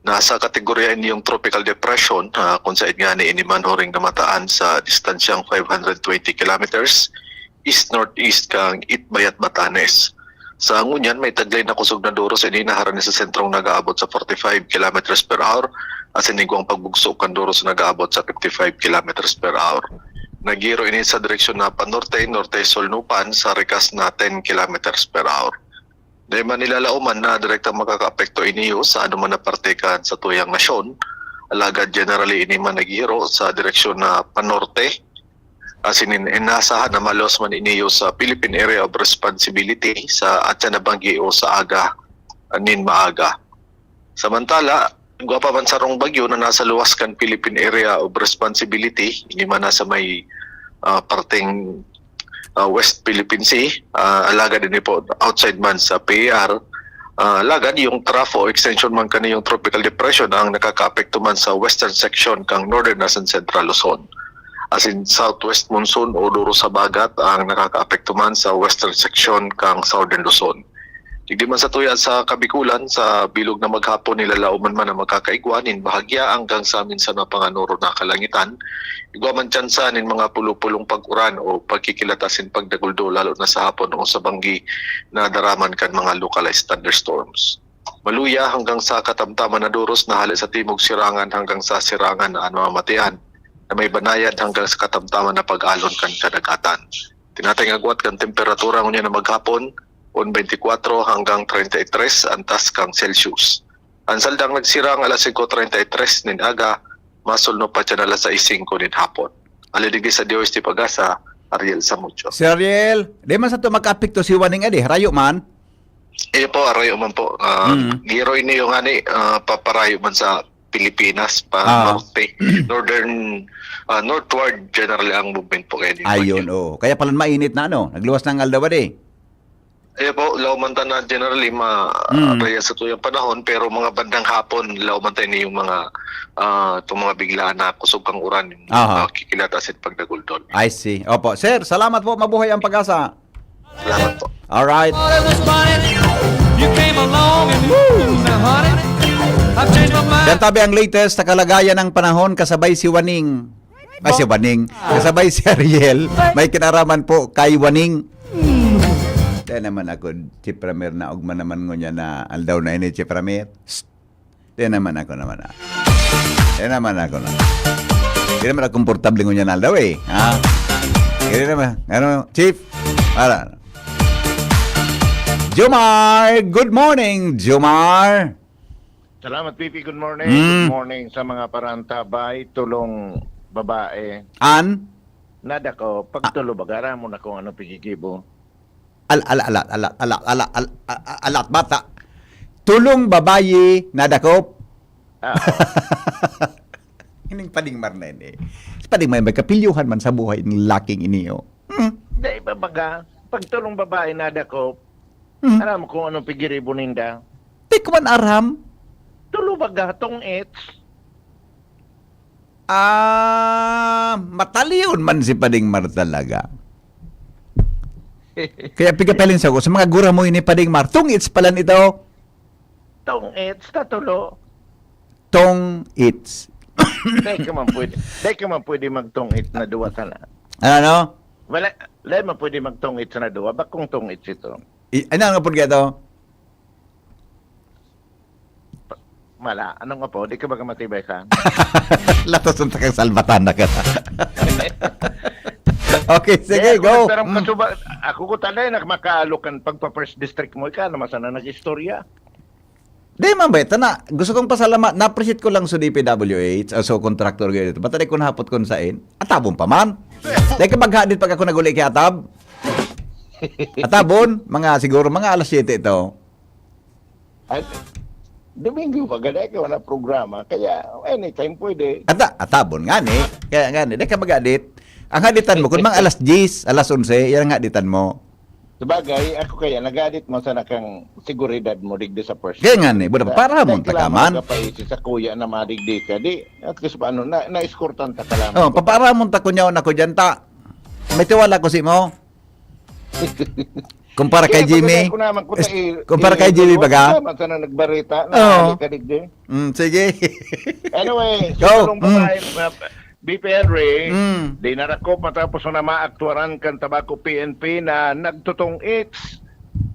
Nasa kategorya ini yung tropical depression, ah, kung saan nga ni ini man huring namataan sa distansyang five hundred twenty kilometers east-northeast kang Itbayat, Batanes. Sa ngunyan, may taglay na kusog na doros ini na harani sa sentrong nag-aabot sa forty-five kilometers per hour, asin igwang pagbugso kan doros na nag-aabot sa fifty-five kilometers per hour. Naghihiro ini sa direksyon na panorte, norte-solnupan sa rikas na ten kilometers per hour. Dai man nilalaoman na direktang makakaapekto ini sa anuman na parte kan satuyang nasyon. Alagad generally, ini man naghihiro sa direksyon na panorte. Asin in-, inaasahan na maluwas man ini sa Philippine Area of Responsibility sa atyan na banggi o sa aga nin maaga. Samantala, igwa pa man sarong bagyo na nasa luwas kan Philippine Area of Responsibility, ini man nasa may, ah, parteng, ah, West Philippine Sea, ah, alagad ini po outside man sa P A R. Ah, alagad yung trough o extension man kani yung tropical depression ang nakakaapekto man sa western section kang Northern asin Central Luzon. Asin southwest monsoon o duro sa bagat ang nakakaapekto man sa western section kang Southern Luzon. Digdi man sa tuya sa Kabikulan, sa bilog na maghapon, nilalaoman man ang magkakaigwa nin bahagya hanggang sa minsan mapanganoro na kalangitan. Igwa man tsansa nin mga pulo-pulong pag-uran o pagkikilat asin pagdaguldo, lalo na sa hapon o sa banggi na daraman kan mga localized thunderstorms. Maluya hanggang sa katamtaman na doros na hale sa timog, sirangan hanggang sa sirangan na an mamatian na may banayad hanggang sa katamtaman na pag-alon kan kadagatan. Tinatay ang agwat kan temperatura ngunyan na maghapon, on twenty-four hanggang treinta y tres antas kang Celsius. Ang saldang nagsirang alas singko treinta y tres nin aga, masulno pa dyan alas sais singko nin hapon. Ali digdi sa D O S T Pagasa, Ariel Samucho. Sir Ariel, di man sa to makaapekto si Waning adi, rayo man. Iyo po, arayo man po. Ah, Mm. Giro ini yung ani, ah, paparayo man sa Pilipinas, pa Ah. norte, northern, ah, northward generally ang movement po kayo. Ayun, oh. Kaya pala mainit na ano, nagluwas ng aldaw adi. Iyo po, law man ta na generally ma Mm. raya sa tuyang panahon, pero mga bandang hapon, law man tayo yung mga, ah, itong mga biglaan na kusog kang uran, yung Aha. makikilata sa pagdaguldol. I see. Opo. Sir, salamat po. Mabuhay ang Pagasa. Salamat po. Alright. You came along and woo, now honey, I've changed my mind. Yan tabi ang latest sa kalagayan ng panahon kasabay si Waning. Ay, si Waning. Kasabay si Ariel. May kinaraman po kay Waning. Di naman ako, Chief Ramir, na ugma naman ngunyan na aldaw na ini, Chief Ramir. Psst. Di naman ako naman ah. Di naman ako na. Di naman ako komportable ngunyan na aldaw eh. Ha? Di naman. Ano, Chief? Para. Jomar! Good morning, Jomar! Salamat, Pipi. Good morning. Mm. Good morning sa mga parantabay, tulong babae. An? Nadako, pagtulo baga, aram mo na kung ano pigigibo. Al, al, alat, alat, alat, alat, al, a- a- alat, bata. Tulong babayi nadakop. Ah, Ining padingmar na ini. Si padingmar may kapilyuhan man sa buhay ng laking ini, oh. Hmm. Di ba baga, pagtulong babae nadako, Hmm. Aram mo kung anong pigiribo ninda? Di ko man aram. Tulo baga, tong its. Ah, matalion man si Pading Mar talaga. Kaya pigapalin sa ko, sa mga gura mo ini Pading Mar, tong its pala nito. Tong its, tatulo. Tong its. Dahil ka man pwede, dahil ka man pwede magtong its na duwa sana. Ano, no? Wala, dahil man pwede magtong its na duwa. Bakong tong its ito? I, ano nga po to? Mala, anong nga po? Di ka ba matibay ka? Latos ng takang salbatan na ka. Okay, sige, Dahil go. Ako, Mm. kasuba, ako ko talay na makaalokan pagpa first district mo. Ikaw naman sana nag-istorya. Di man ba, ito na. Gusto kong pasalamat. Na-appreciate ko lang sa D P W H, ah, so contractor ko dito. Ba't ko nahapot kung sain? Atabon pa man. Dahil ka maghadit pag ako naguli kay Atab. Atabon, mga siguro, mga alas siyete ito. At, Domingo pa, gada ka wala programa. Kaya, anytime pwede. Ata, atabon nga ni. Kaya nga ni, dahil ka maghadit. Ang haditan mo, kung mga alas diyes, alas onse, yan ang haditan mo. Sabagay, ako kaya, nagadit mo sana kang seguridad mo digdi sa first. Kaya nga ni, buda, para mo Kaya takaman. Kapaisi sa kuya na madigdi ka. Di, at least paano, na, na-escortan ta ka lang. Oh, paparamon ta kunyaon ako dyan, ta. May tiwala ko si mo. Kumpara kay Kaya Jimmy. pagkatapos naman ko Is- ta i- kumpara i- kay Jimmy, i- baga? Tama sana nagbarita. Oo. Na ka digdi. Mm, sige. Anyway, Go. so, mm. Mm. Babae, uh, B P L Ray, Mm. Dinarakop matapos na maaktuaran kan Tabaco P N P na nagtutong its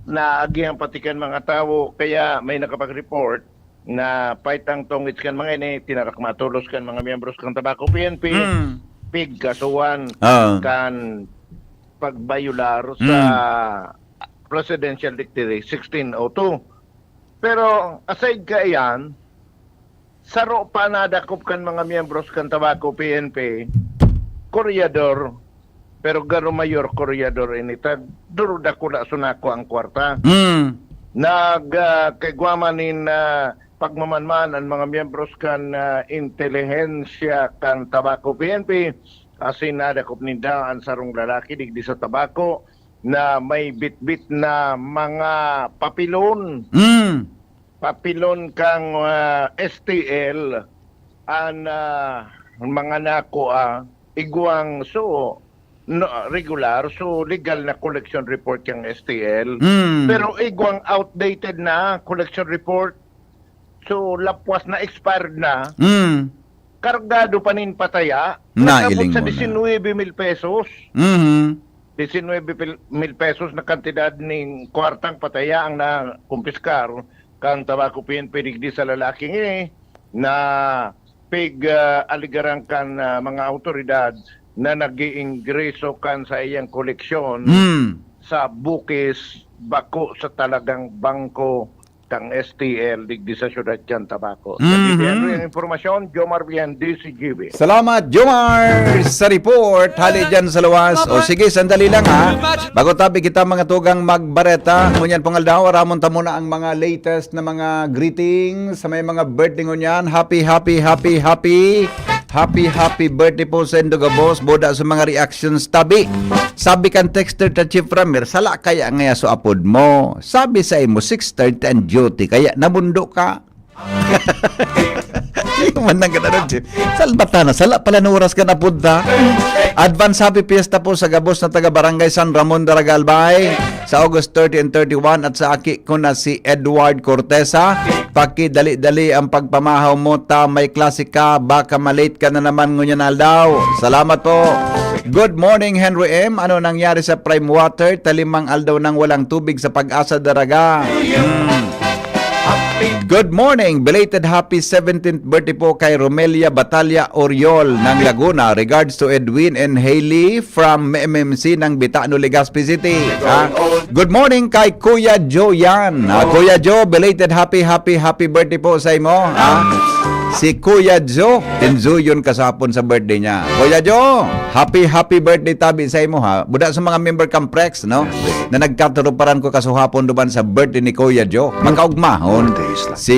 na agihan pati kan mga tawo, kaya may nakapag-report na paitang tong its kan mga ini, tinarak matulos kan mga miyembros kan Tabaco P N P, Mm. pigkasuhan Ah. kan pagbayular sa Mm. Presidential Decree sixteen oh two. Pero aside ka iyan, saro pa nadakop kan mga miyembros kan Tabaco P N P, Koreador, pero garo mayor Koreador ini tag duro dakula sunako ang kwarta. Mm. Nag ah, kay Guama nin ah, pagmamanman ang mga miyembros kan ah, intelihensya kan Tabaco P N P, asin nadakop ninda ang sarong lalaki digdi sa Tabaco na may bitbit na mga papilon. Mm. Papilon kang ah, S T L an ah, mga nako ah, igwang so no, regular, so legal na collection report kang S T L. Mm. Pero igwang outdated na collection report. So lapwas na, expired na. Mm. Kargado pa nin pataya. Nailing Nag-abot sa mo na. Diecinuebe mil pesos. Mhm. Diecinuebe mil pesos na kantidad ning kwartang pataya ang nakumpiskar kang Tabaco P N P digdi sa lalaking ini na pig ah, aligaran kan ah, mga awtoridad na nag-iingreso kan sa iyang koleksyon Mm. sa bukis, bako sa talagang bangko tang S T L digdi sa syudad kan Tabaco. Mm-hmm. Sa D P N R ang impormasyon, Jomar Bien, D C G B. Salamat, Jomar, sa report. Hali dyan sa luwas. O sige, sandali lang ha. Bago tabi kita mga tugang magbareta, ngunyan pong aldaw, aramon ta muna ang mga latest na mga greetings sa may mga birthday ngunyan. Happy, happy, happy, happy. Happy, happy birthday po sa Indogabos. Boda sa mga reactions tabi. Sabi kan texter ta Chief Ramir, sala kaya ngaya so apod mo. Sabi sa imo, six thirty ang duty, kaya namundo ka. Manang ka na rin, Chief. Salbata na, sala pala na oras ka napunta. Advance happy fiesta po sa gabos na taga Barangay San Ramon, Daraga, Albay, sa August thirty and thirty-one, at sa aki ko na si Edward Cortesa. Paki, dali-dali ang pagpamahaw mo, ta may klase ka, baka malate ka na naman ngunyan aldaw. Salamat po. Good morning, Henry M. Ano nangyari sa Prime Water? Talimang aldaw nang walang tubig sa Pag-asa, Daraga. Hmm. Good morning! Belated happy seventeenth birthday po kay Romelia Batalla Oriol ng Laguna. Regards to Edwin and Hailey from M M C ng Bitano, Legazpi City. Ha? Good morning kay Kuya Joe yan. Ah, Kuya Joe, belated happy, happy, happy birthday po sa imo. Ha? Si Kuya Joe, enjoy yun kasapon sa birthday niya. Kuya Joe, happy, happy birthday tabi sa imo ha. Buda sa mga member kan Prex, no? Na nagkaturuparan ko kasuhapon duman sa birthday ni Kuya Joe. Makaugmahon. Si,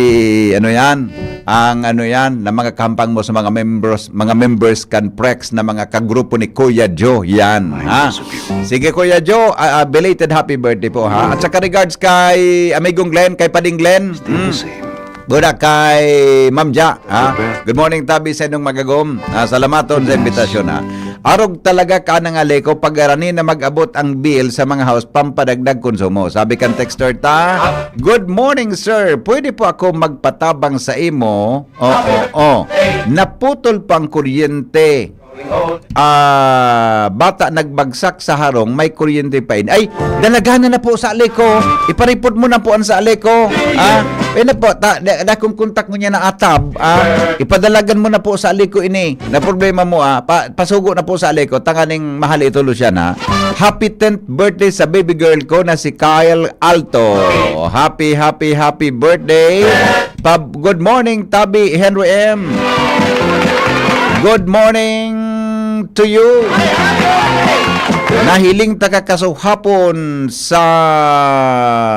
ano yan? Ang ano yan, na mga kahampang mo sa mga members, mga members kan Prex na mga kagrupo ni Kuya Joe. Yan, ha? Sige, Kuya Joe, ah, ah, belated happy birthday po, ha? At saka regards kay Amigong Glenn, kay Pading Glenn. Mm. Buda kay Ma'am Ja, ha? Good morning, tabi sa inyong magagom. Ah, salamaton sa imbitasyon, ha? Arog talaga ka na nga, Leko, pag arani na mag-abot ang bill sa mga house, pampadagdag konsumo. Sabi kan texter ta, "Good morning, sir. Pwede po ako magpatabang sa imo?" Oo, oh. Naputol pang kuryente. Ah, bata nagbagsak sa harong, may kuryente pa ini. Ay, dalagan na po sa Leko. Iparipod mo na po ang sa Leko. Ah, eh na po, ta, da, da kung kontak mo niya na atab, ah, ipadalagan mo na po sa Leko ini. Na problema mo, ah, pa, pasugo na po sa Leko, tanganing mahal ito, Luciana. Happy tenth birthday sa baby girl ko na si Kyle Alto. Happy, happy, happy birthday. Pab, good morning, Tabi Henry M. Good morning to you. Nahiling ta ka kasuhapon sa,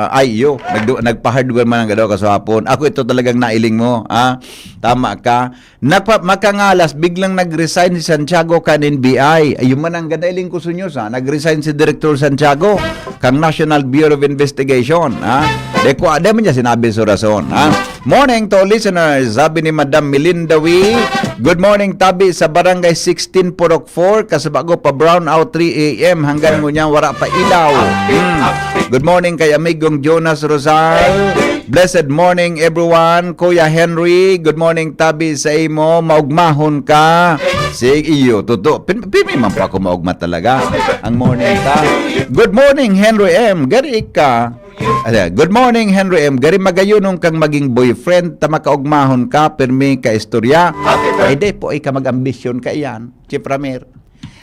ay, iyo, nagdu-, nagpa-hardware man ang gadaw kasuhapon. Ako ito talagang nailing mo, ah. Tama ka. Nagpa-, makangalas, biglang nag-resign si Santiago kan N B I. Ayun man ang ganda iling ko sunyo sa. Nag-resign si Director Santiago kang National Bureau of Investigation, ha? De ko, de man niya sinabi sa rason, ha? Morning to listeners, sabi ni Madam Melinda Wee. Good morning, tabi sa Barangay sixteen, Purok four, kasabago pa brownout three a m hanggang ngunyan wala pa ilaw. Hmm. Good morning kay amigong Jonas Rosal. Blessed morning, everyone. Kuya Henry, good morning, tabi sa imo. Maugmahon ka. Sige, iyo, totoo. Pin-, pirmi man po ako maugma talaga. Ang morning ka. Good morning, Henry M. Gari ka. Ala, good morning, Henry M. Gari magayunon kang maging boyfriend, ta makaugmahon ka, pirmi ka istorya. Ay, di po, ika mag-ambisyon ka iyan, Chief Ramir.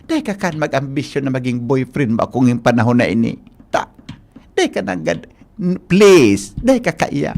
Di ka kan mag-ambisyon na maging boyfriend mo akong yung panahon na ini. Ta, di ka nang gad-, n-, please, di ka kaiya.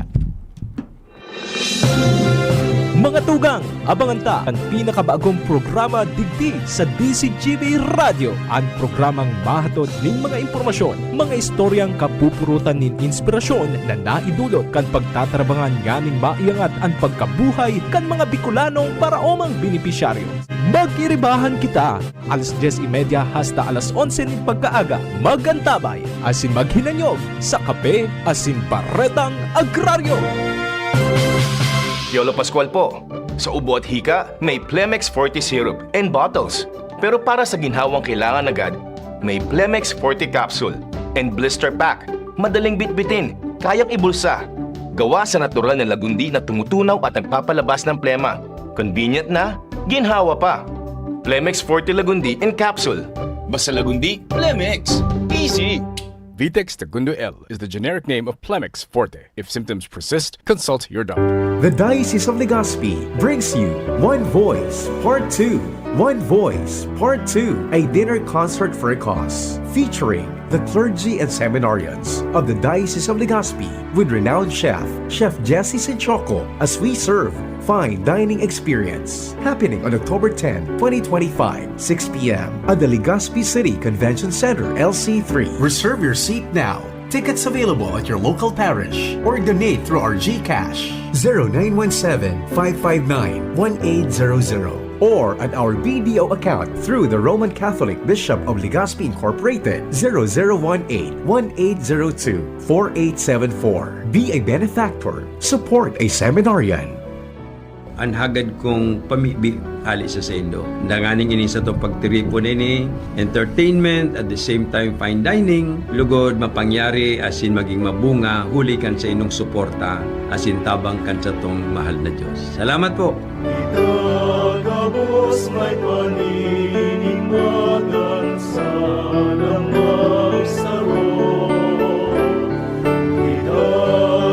Mga tugang, abangan ta an pinakabagong programa digdi sa D C G B Radyo, an programang mahatod nin mga impormasyon, mga istoryang kapupurutan nin inspirasyon na naidulot kan pagtatarabangan nganing maiangat an pagkabuhay kan mga Bicolanong paraomang benepisyaryo. Mag-iribahan kita! Alas dyes y media hasta alas onse nin pagkaaga, mag-antabay asin maghinanyog sa Kape asin Baretang Agraryo. Piolo Pascual po. Sa ubo at hika, may Plemex Forte Syrup and bottles. Pero para sa ginhawang kailangan agad, may Plemex Forte Capsule and Blister Pack. Madaling bitbitin, kayang ibulsa. Gawa sa natural na lagundi na tumutunaw at nagpapalabas ng plema. Convenient na, ginhawa pa. Plemex Forte Lagundi in Capsule. Basta Lagundi, Plemex. Easy! Vitex Tagundo L is the generic name of Plemex Forte. If symptoms persist, consult your doctor. The Diocese of Legazpi brings you One Voice Part two. One Voice Part two, a dinner concert for a cause, featuring The clergy and seminarians of the Diocese of Legazpi with renowned chef, Chef Jesse Sichoko, as we serve fine dining experience. Happening on October tenth, twenty twenty-five, six p m at the Legazpi City Convention Center, L C three. Reserve your seat now. Tickets available at your local parish or donate through our GCash, zero nine one seven, five five nine, one eight zero zero, or at our B D O account through the Roman Catholic Bishop of Legazpi Incorporated, zero zero one eight, one eight zero two, four eight seven four. Be a benefactor. Support a seminarian. An hagad kong pamibi hali sa saindo. Danganing ini satong pagtiripon ini, entertainment, at the same time fine dining, lugod mapangyari asin maging mabunga huli kan saindong suporta asin tabang kan satong mahal na Dios. Salamat po! Ito gabos may paninimagan sa lamang saro. Ito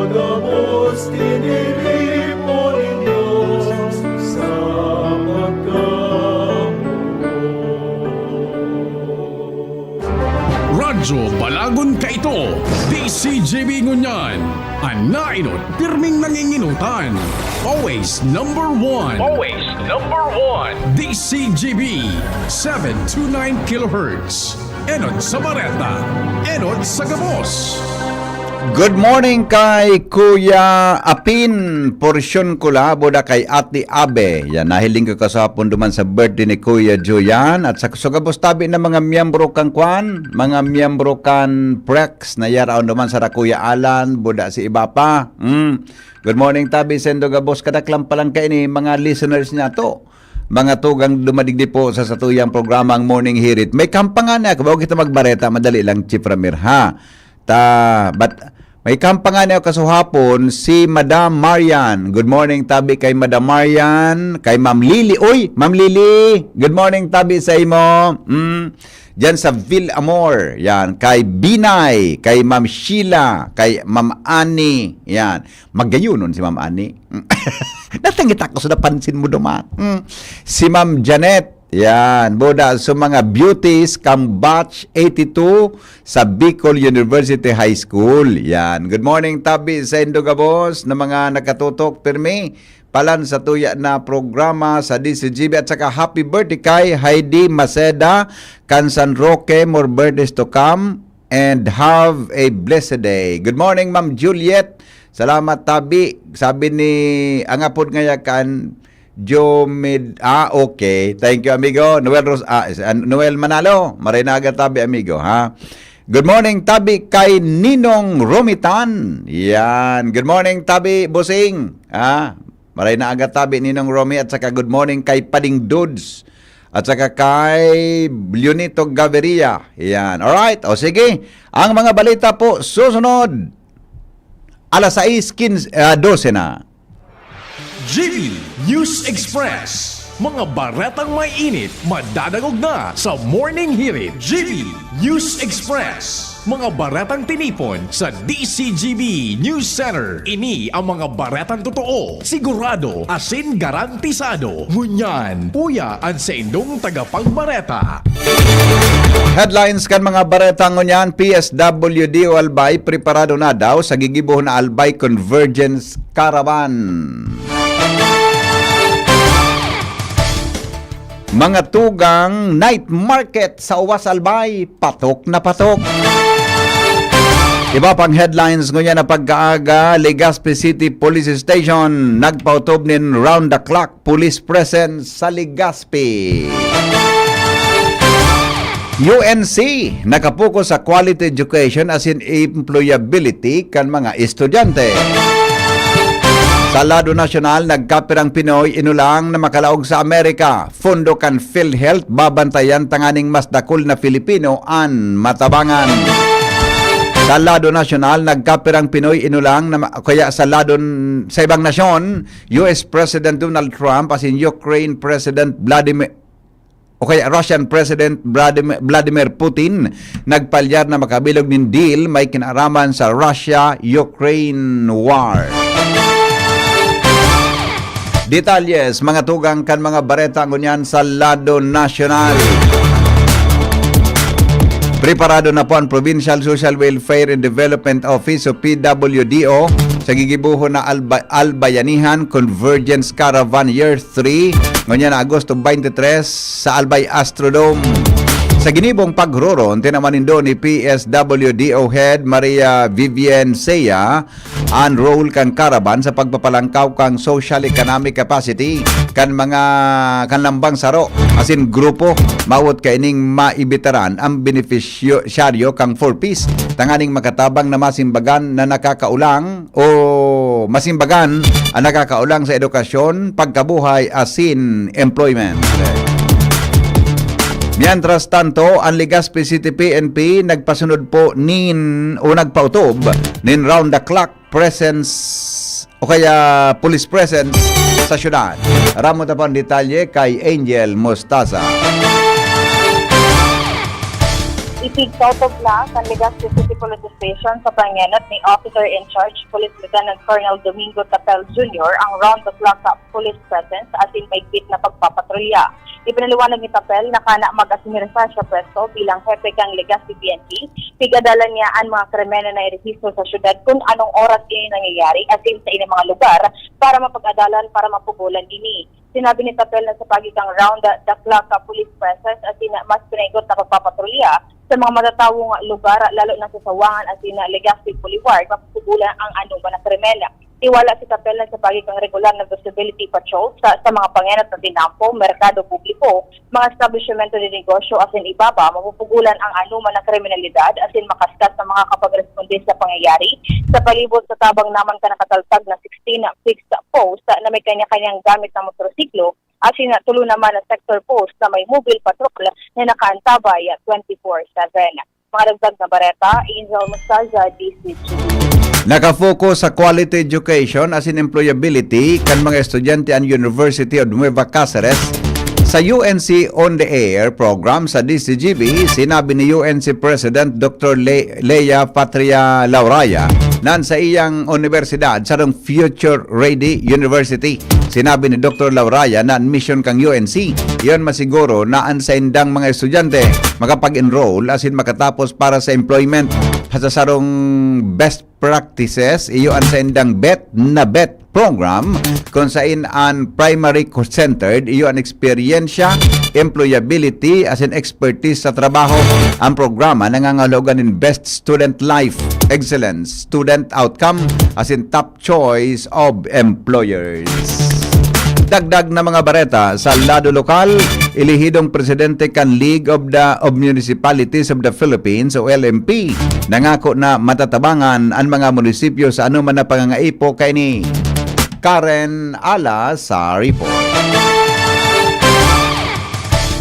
gabos tiniripo nin Dios sa pagkamuot. Radyo Balagon kaito, D C G B ngunyan. An naenot, pirming nangingenotan. Always number one. Always number one. D C G B, seven two nine kilohertz. Enot sa bareta, enot sa gabos. Good morning kay Kuya Apin, porsyon ko la, buda kay Ate Abe. Yan, nahiling ko kasapon duman sa birthday ni Kuya Julian. At sa, sa gabos tabi na mga miyembro kan kwan, mga miyembro kan Prex, na yaraon duman sa Kuya Alan, buda si iba pa. Mm. Good morning, tabi, sendo gabos, kadaklan pa lang kaini, mga listeners niya to. Mga tugang dumadigdi po sa satuyang programa, ang Morning Hirit. May kampang ngani ako, bago kita magbareta, madali lang, Chief Ramir, ha? Ta, but, may kampang ngani ako kasuhapon, si Madam Marian. Good morning, tabi kay Madam Marian, kay Ma'am Lily. Uy, Ma'am Lily, good morning, tabi sa imo. Mm. Diyan sa Villamor, yan, kay Binay, kay Ma'am Sheila, kay Ma'am Annie, yan. Magayonon si Ma'am Annie. Natangit ako sa napansin mo duman. Mm. Si Ma'am Janet, yan, buda sa mga beauties, kang batch eighty-two sa Bicol University High School. Yan. Good morning, tabi sa Indogabos na mga nakatutok, pirmi. Palan sa tuya na programa sa D C G B at saka happy birthday kay Heidi Maceda, kan San Roque, more birthdays to come, and have a blessed day. Good morning, Ma'am Juliet. Salamat, tabi. Sabi ni, ang apod ngaya kan Jomid, ah, okay. Thank you, amigo. Noel Ros-, ah, is-, ah, Noel Manalo. Maray na aga tabi, amigo, ha? Good morning, tabi, kay Ninong Romitan. Yan. Good morning, tabi, Busing. Ah, maray na aga tabi, Ninong Romy, at saka good morning kay Pading Dudes. At saka kay Leonito Gaviria. Yan. Alright. O sige. Ang mga balita po susunod. Alas sais quince, ah, dose na. G B News Express. Mga baretang may init, madadangog na sa Morning Hirit. G B News Express. Mga baretang tinipon sa D C G B News Center. Ini ang mga baretang totoo, sigurado, asin garantisado. Ngunyan, uya an saindong tagapagbareta. Headlines kan mga bareta ngunyan, P S W D o Albay, preparado na daw sa gigibo na Albay Convergence Caravan. Mga tugang night market sa Uwas Albay, patok na patok. Iba pang headlines ngunyan na pagkaaga, Legazpi City Police Station, nagpautob nin round the clock police presence sa Legazpi. U N C, nakapokus sa quality education asin employability kan mga estudyante. Sa lado nasyonal, nagkapirang Pinoy inulang na makalaog sa Amerika. Fondo kan PhilHealth babantayan tanganing mas dakul na Filipino an matabangan. Sa lado nasyonal, nagkapirang Pinoy inulang na ma-, kaya sa lado n-, sa ibang nasyon, U S President Donald Trump asin Ukraine President Vladimir, o kaya Russian President Vladimir, Vladimir Putin nagpalyar na makabilog nin deal may kinaaraman sa Russia-Ukraine war. Detalles, mga tugang kan mga bareta ngunyan sa lado nasyonal. Preparado na po ang Provincial Social Welfare and Development Office o P W D O sa gigibohon na Alba- Albayanihan Convergence Caravan Year three, ngunyan na Agosto twenty-three sa Albay Astrodome. Sa ginibong paghuroron, tinaman nindo ni P S W D O Head Maria Vivian Sea an role kan Caravan sa pagpapalangkaw kan social economic capacity kan mga kan lambang saro asin grupo, mawot kaining maibitaran ang benepisyaryo kan four Ps tanganing makatabang na masimbagan na nakakaulang o masimbagan ang nakakaulang sa edukasyon, pagkabuhay asin employment. Mientras tanto, ang Legazpi City P N P nagpasunod po nin o nagpautob nin round the clock presence o kaya police presence sa syudad. Ramo ta po ang detalye kay Angel Mostaza. Ipigtautob na kan Legazpi City Police Station sa pangenot ni Officer in Charge Police Lieutenant Colonel Domingo Tapel Junior ang round the clock police presence asin maigpit na pagpapatrolya. Ipinaliwanag ni Tapel na kana mag-asumirsa siya pwesto bilang hepe kan Legazpi P N P, pig-adalan niya an mga krimen na nairehistro sa syudad kun anong oras ini nangyayari asin sa ining mga lugar para mapag-adalan para mapugolan ini. Sinabi ni Tapel na sa pagi kan round the clock police presence asin mas pinaigot na pagpapatrolya sa mga matatawong lugar, lalo na sa Sawangan asin Legazpi Boulevard, mapupugulan ang anoman na krimen. Tiwala si Tapel na sa pagi kan regular na visibility patrols sa, sa mga pangenot na tinampo, merkado publiko, mga establisyemento de negosyo asin iba pa, mapupugulan ang anoman na kriminalidad asin makaskas na makakapagresponde sa pangyayari sa palibot sa tabang naman kan nakataltag na sixteen fixed post na may kanya-kanyang gamit na motorsiklo asin tulo naman na sector post na may mobile patrol na nakaantabay twenty-four seven. Mga dagdag na bareta, Angel Mostaza, D C G. Nakafocus sa quality education asin employability kan mga estudyante an University of Nueva Caceres. Sa U N C On the Air program sa D C G B, sinabi ni U N C President Doctor Le- Lea Patria Lauraya na sa iyang universidad sarong future-ready university. Sinabi ni Doctor Lauraya na an misyon kan U N C iyon masiguro na an saindang mga estudyante makapag-enroll asin makatapos para sa employment sa sarong best practices, iyo an saindang bet na bet program, kun sain an primary centered, iyo an eksperyensya, employability, asin expertise sa trabaho. Ang programa nangangahulugan nin best student life, excellence, student outcome, asin top choice of employers. Dagdag na mga bareta sa lado lokal, ilihidong presidente kan League of the of Municipalities of the Philippines o L M P, nangako na matatabangan an mga munisipyo sa anoman na pangangaipo kaini. Karen Ala sa report.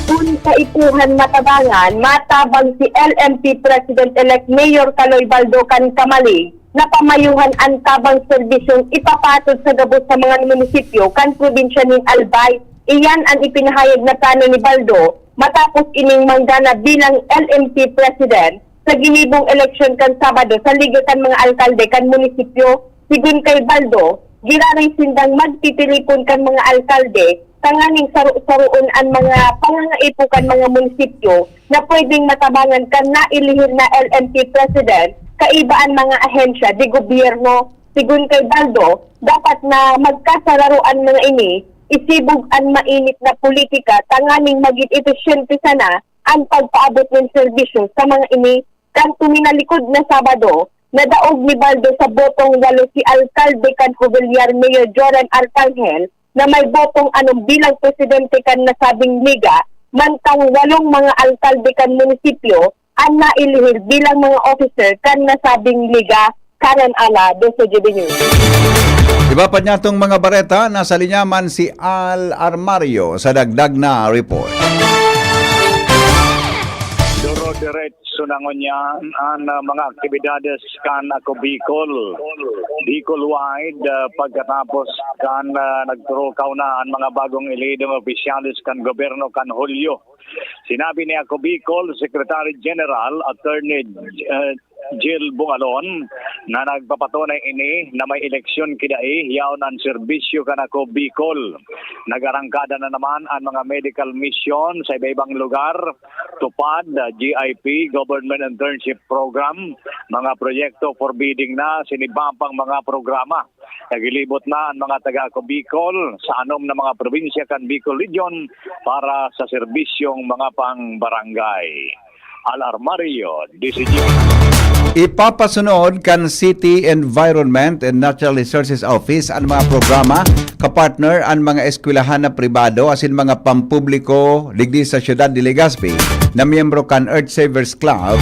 Kun kaipuhan matabangan, matabang si L M P President-elect Mayor Kaloy Baldo kan Kamalig na pamayuhan an tabang serbisyong ipapatod sa gabos sa mga munisipyo kan probinsya nin Albay. Iyan an ipinahayag na plano ni Baldo matapos ining manggana bilang L M P President sa ginibong eleksyon kan Sabado sa Liga kan mga Alkalde kan munisipyo. Sigon kay Baldo, giraray sindang magtitiripon kan mga alkalde tanganing saro-saroon an mga pangangaipo kan mga munisipyo na pwedeng matabangan kan nailihir na L M P President kaiba an mga ahensya de gobyerno. Sigon kay Baldo, dapat na magkasararo an mga ini, isibog an mainit na politika tanganing magin episyente sana an pagpaabot nin serbisyo sa mga ini. Kan tuminalikod na Sabado, nadaog ni Baldo sa botong walo si Alkalde kan Jovellar Mayor Joram Arcangel na may botong anom bilang presidente kan nasabing liga, mantang walong mga alkalde kan munisipyo an nailihir bilang mga officer kan nasabing liga. Karen Ala, Doce G B News. Iba pa niya tong mga bareta, nasa linya man si Al Armario sa dagdag na report. Duro diretso na ngunyan an ah, mga aktibidades kan Ako Bicol. Bicol wide ah, pagkatapos kan ah, nagturukaw na an mga bagong elidong opisyales kan gobyerno kan Hulyo. Sinabi ni Ako Bicol Secretary General Attorney ah, Jill Bungalon na nagpapatunay ini na may eleksyon kidai yaon an serbisyo kan Ako Bicol. Nag-arangkada na naman an mga medical mission sa iba-ibang lugar TUPAD, ah, G I P, Government Internship Program, mga proyekto for bidding na, asin iba pang mga programa. Naglilibot na an mga taga Bicol sa anom na mga probinsya kan Bicol Region para sa serbisyong mga pang-barangay. Al Armario, D Z G. Ipapasunod kan City Environment and Natural Resources Office an mga programa, kapartner an mga eskwelahan na pribado asin mga pampubliko digdi sa siyudad de Legazpi na miyembro kan Earth Savers Club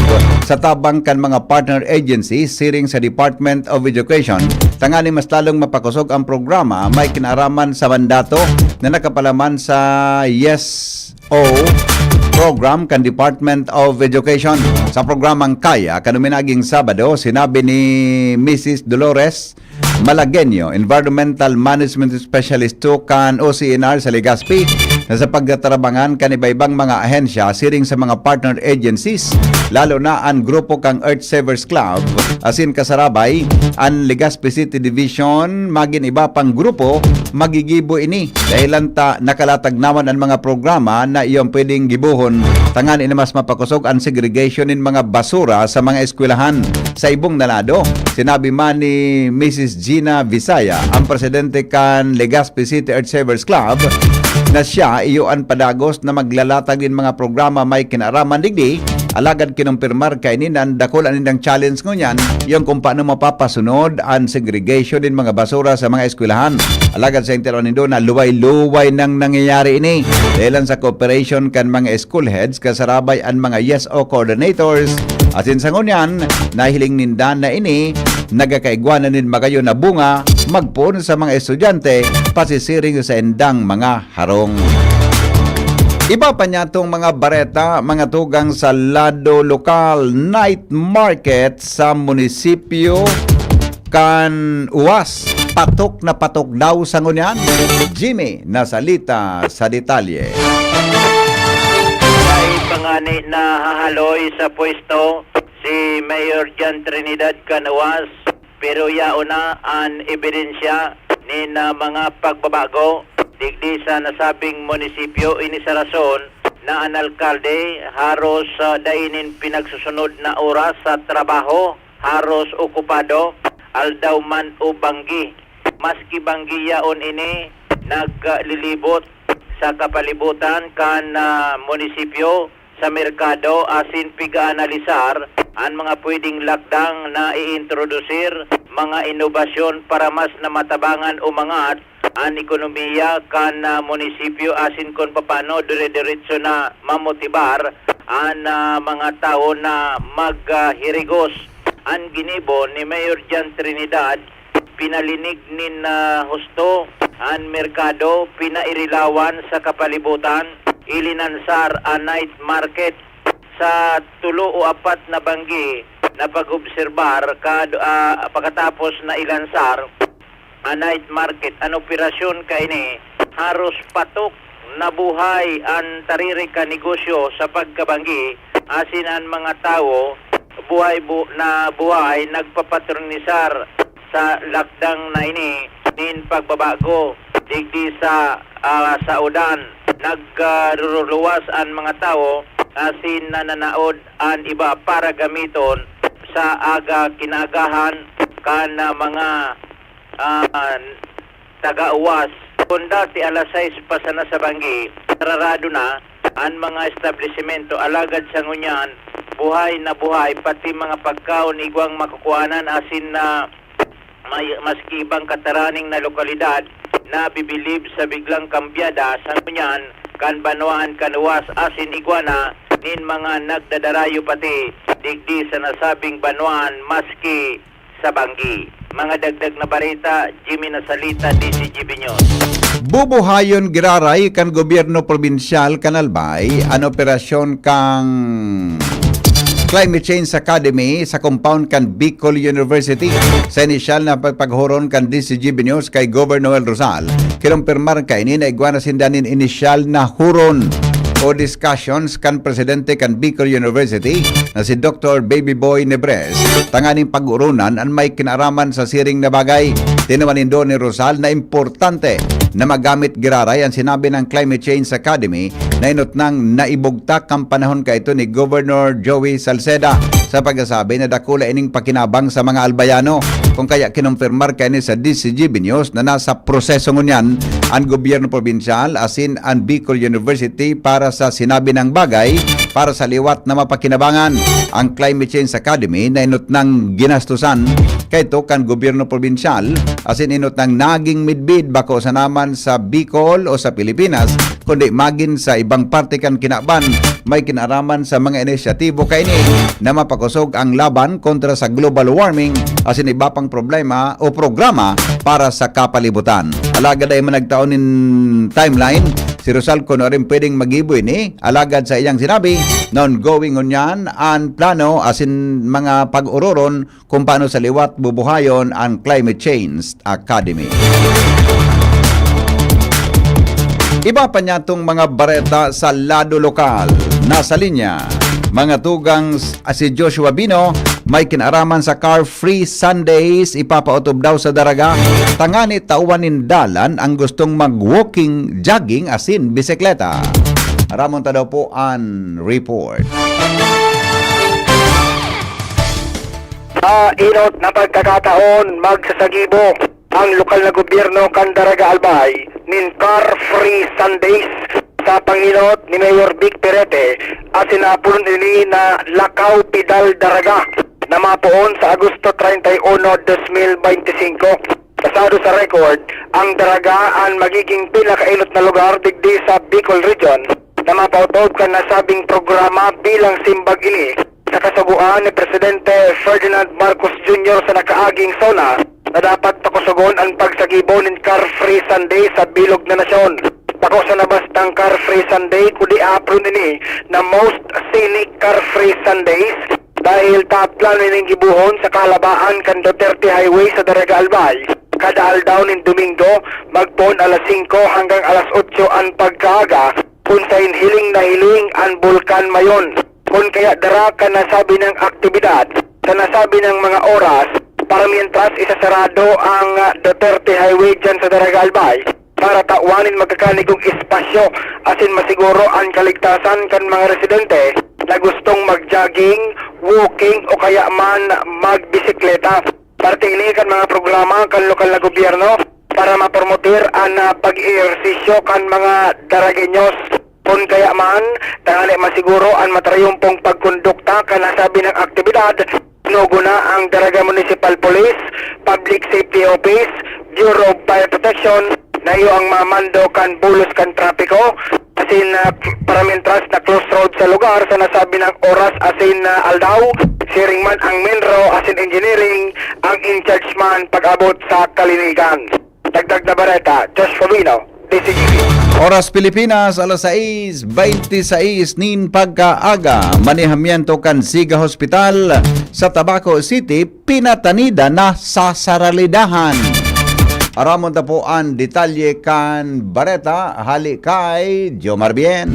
sa tabang kan mga partner agencies siring sa Department of Education, tanganing mas lalong mapakosog an programa may kinaaraman sa mandato na nakapalaman sa YES O program kan Department of Education. Sa programang Kaya, kan uminaging Sabado, sinabi ni Missus Dolores Malagueño, Environmental Management Specialist two kan O C E N R sa Legazpi, na sa pagtatarabangan kan iba-ibang mga ahensya siring sa mga partner agencies, lalo na an grupo kan Earth Savers Club, asin kasarabay, an Legazpi City Division, magin iba pang grupo, magigibo ini. Dahilan ta nakalatag naman an mga programa na iyon pwedeng gibohon, tanganing mas mapakosog an segregation nin mga basura sa mga eskwelahan. Sa ibong na lado, sinabi man ni Missus Gina Visaya, ang presidente kan Legazpi City Earth Savers Club, na siya iyo an padagos na maglalatag nin mga programa may kinaaraman digdi, alagad kinumpirmar kaini na dakul an indang challenge ngunyan, iyo kung paano mapapasunod an segregation nin mga basura sa mga eskwelahan. Alagad sa intel nindo na luway-luway nang nangyayari ini. Dahilan sa cooperation kan mga school heads, kasarabay an mga YES O coordinators, asin sa ngunyan, nahiling ninda na ini nagkakaigwa na nin magayon na bunga, magpoon sa mga estudyante, pasisiring sa indang mga harong. Iba pa niyatong mga bareta, mga tugang sa lado lokal, night market sa munisipyo kan Uwas. Patok na patok daw sa ngunyan. Jimmy Nasalita sa detalye. May pangani na hahaloy sa pwesto si Mayor John Trinidad Canuas, pero yaon na an ebidensya nin ah, mga pagbabago digdi sa nasabing munisipyo. Ini sa rason na an alkalde haros ah, dai nin pinagsusunod na oras sa trabaho, haros okupado, aldaw man o banggi. Maski banggi yaon ini, naglilibot sa kapalibutan kan ah, munisipyo sa merkado asin pig-aanalisar an mga pwedeng lakdang na iintrodusir, mga inobasyon para mas na matabangan umangat an ekonomiya kan ah, munisipyo asin kun papaano dire-diretso na mamotibar an ah, mga tawo na maghirigos. An ginibo ni Mayor John Trinidad, pinalinig nin ah, husto an merkado, pinairilawan sa kapalibutan, ilinansar an night market. Sa tulo o apat na banggi na pag-obserbar kad, ah, pagkatapos na ilansar an night market, an operasyon kaini haros patok na buhay an tariri kan negosyo sa pagkabanggi, asin an mga tawo buhay bu- na buhay nagpapatronisar sa lakdang na ini nin pagbabago digdi sa ah, saodan. Nagruruluwas an mga tawo asin nananaod an iba para gamiton sa aga kinaagahan kan ah, mga ah, taga-Uwas. Kun dati alas sais pa sana sa banggi, sararado na an mga establisimento, alagad sa ngunyan, buhay na buhay, pati mga pagkaon igwang makukuanan asin na may, maski ibang kataraning na lokalidad na bibilib sa biglang kambyada sa ngunyan kan banwaan kan Uwas asin igwa na nin mga nagdadarayo pati digdi sa nasabing banwaan maski sa banggi. Mga dagdag na bareta, Jimmy Nasalita, D Z G B News. Bubuhayon giraray kan gobyerno probinsyal kan Albay an operasyon kan Climate Change Academy sa compound kan Bicol University. Sa inisyal na pagpaghuron kan D Z G B News kay Governor Noel Rosal, kinumpirmar kaini na igwa na sinda nin inisyal na huron. o discussions kan presidente kan Bicol University na si Doktor Baby Boy Nebres tanganing pag-urunan an may kinaaraman sa siring na bagay. Tinawan nindo ni Rosal na importante na magamit giraray ang sinabi ng Climate Change Academy na inutnang naibugtak ang panahon kaito ni Governor Joey Salceda sa pagkasabi na dakula ining pakinabang sa mga Albayano. Kung kaya kinumpirmar kaini sa D C G B News na nasa proseso ngunyan an gobyerno probinsyal asin an Bicol University para sa sinabi ng bagay para sa liwat na mapakinabangan. Ang Climate Change Academy na inutnang ginastusan kaito kan gobyerno probinsyal asin inutnang naging midbid bako sa naman sa Bicol o sa Pilipinas, kundi magin sa ibang parte kan kinaban. May kinaraman sa mga inisyatibo kaini na mapakosog ang laban kontra sa global warming asin iba pang problema o programa para sa kapalibutan. Alagad ay managtaon nin timeline si Rosal kun nuarin pwedeng magibo ini. Alagad sa iyang sinabi na ongoing ngunyan an plano asin mga pag-ororon kung paano sa liwat bubuhayon ang Climate Change Academy. Iba pa niya tong mga bareta sa lado lokal. Nasa linya, mga tugang s-, si Joshua Bino, may kinaraman sa Car Free Sundays, ipapaotob daw sa Daraga. Tangani tawan nin dalan ang gustong mag-walking, jogging, asin bisikleta. Ramon ta daw po an report. Sa inot na pagkakataon, magsasagibo ang lokal na gobyerno kan Daraga Albay nin Car Free Sundays sa panginot ni Mayor Vic Perete, asin napulon ini na Lakaw Pidal Daraga, na mapoon sa Agosto treinta y uno, dos mil beintisinko. Basado sa record, ang Daraga an magiging pinakainot na lugar digdi sa Bicol Region na mapaotob kan nasabing programa bilang simbag ini sa kasugoan ni Presidente Ferdinand Marcos Junior sa nakaaging SONA na dapat pakusogon an pagsagibo nin Car Free Sunday sa bilog na nasyon. Bako sana bastang Car Free Sunday, kundi apron ini na Most Scenic Car Free Sundays, dahil taplano ining gibohon sa kahalabaan kan Duterte Highway sa Daraga Albay. Kada aldaw nin Domingo, magpoon alas singko hanggang alas otso an pagkaaga, kun sain hiling na hiling an Bulkan Mayon. Kun kaya dara kan nasabi nang aktibidad sa nasabi nang mga oras, para mientras isasarado ang, ah, Duterte Highway dyan sa Daraga Albay, para tawan nin magkakanigong espasyo asin masiguro an kaligtasan kan mga residente na gustong mag-jogging, walking o kaya man magbisikleta. Parte ini kan mga programa kan lokal na gobyerno para mapromotir an, ah, pag-ehersisyo kan mga Daragueños. Kun kaya man, tangali masiguro an matarayumpong pagkondukta kan nasabi nang aktibidad, tinugon na ang Daraga Municipal Police, Public Safety Office, Bureau of Fire Protection, na iyo ang mamando kan bulos kan trapiko, asin, ah, para mientras na close road sa lugar sa nasabi nang oras asin, ah, aldaw, siring man ang MENRO asin engineering, ang in charge man pag-abot sa kalinigan. Dagdag na bareta, Josh Fabino, D C G B. Oras Pilipinas, alas sais beintisais nin pagkaaga. Manihamiento kan Siga Hospital sa Tabaco City, pinatanida na sa saralidahan. Aramon ta po an detalye kan bareta, hali kay Jomar Bien.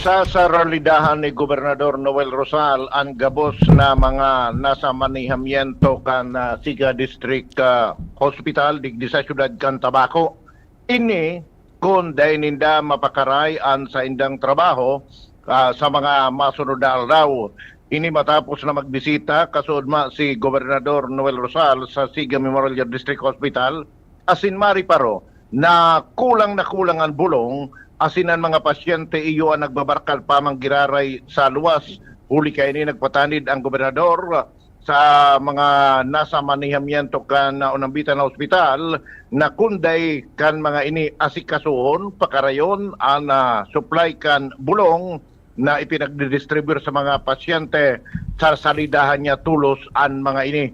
Sa saralidahan ni Gobernador Noel Rosal an gabos na mga nasa manihamiento kan, ah, Siga District, ah, Hospital digdi sa siyudad kan Tabaco. Ini, kun dai ninda mapakaray an saindang trabaho, ah, sa mga masunod na aldaw. Ini matapos na magbisita kasuodma si Gobernador Noel Rosal sa Siga Memorial District Hospital, asin mariparo na kulang na kulang an bulong, asin an mga pasyente iyo an nagbabarkal pa man giraray sa luwas. Huli kaini, nagpatanid ang gobernador sa mga nasa manihamiento kan, ah, unambitan na ospital na kun dai kan mga ini asikasuhon, pakarayon an, ah, supply kan bulong na ipinagdidistribute sa mga pasyente, sa salidahan niya tolos an mga ini.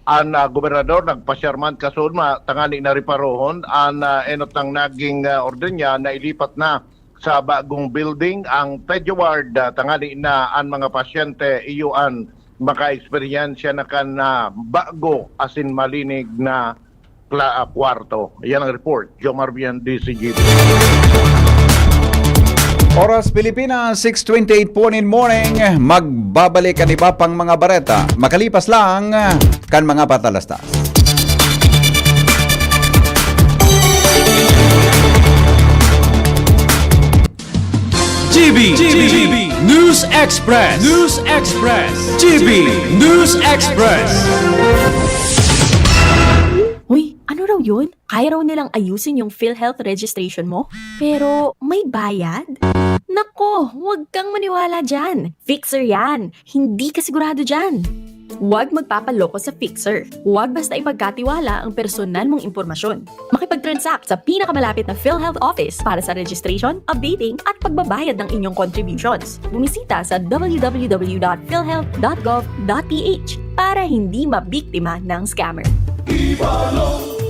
An, ah, gobernador nagpasyar man kasuodma tanganing reparohon an, ah, enot nang naging, ah, orden niya na ilipat na sa bagong building ang Pediward, ah, tanganing an mga pasyente iyo an makaeksperyensya na kan, ah, bago asin malinig na kla-, ah, kwarto. Yan ang report. Jomar Vian, D C G B. Oras Pilipinas, six twenty-eight po in morning. Magbabalik an iba pang mga bareta. Makalipas lang kan mga patalastas. G B, G B, News Express, News Express, G B News Express. Uy, ano raw yun? Kaya raw nilang ayusin yung PhilHealth registration mo? Pero may bayad? Nako, huwag kang maniwala dyan. Fixer yan. Hindi ka sigurado dyan. Huwag magpapaloko sa Fixer. Huwag basta ipagkatiwala ang personal mong impormasyon. Makipag-transact sa pinakamalapit na PhilHealth office para sa registration, updating at pagbabayad ng inyong contributions. Bumisita sa w w w dot philhealth dot gov dot p h para hindi mabiktima ng scammer.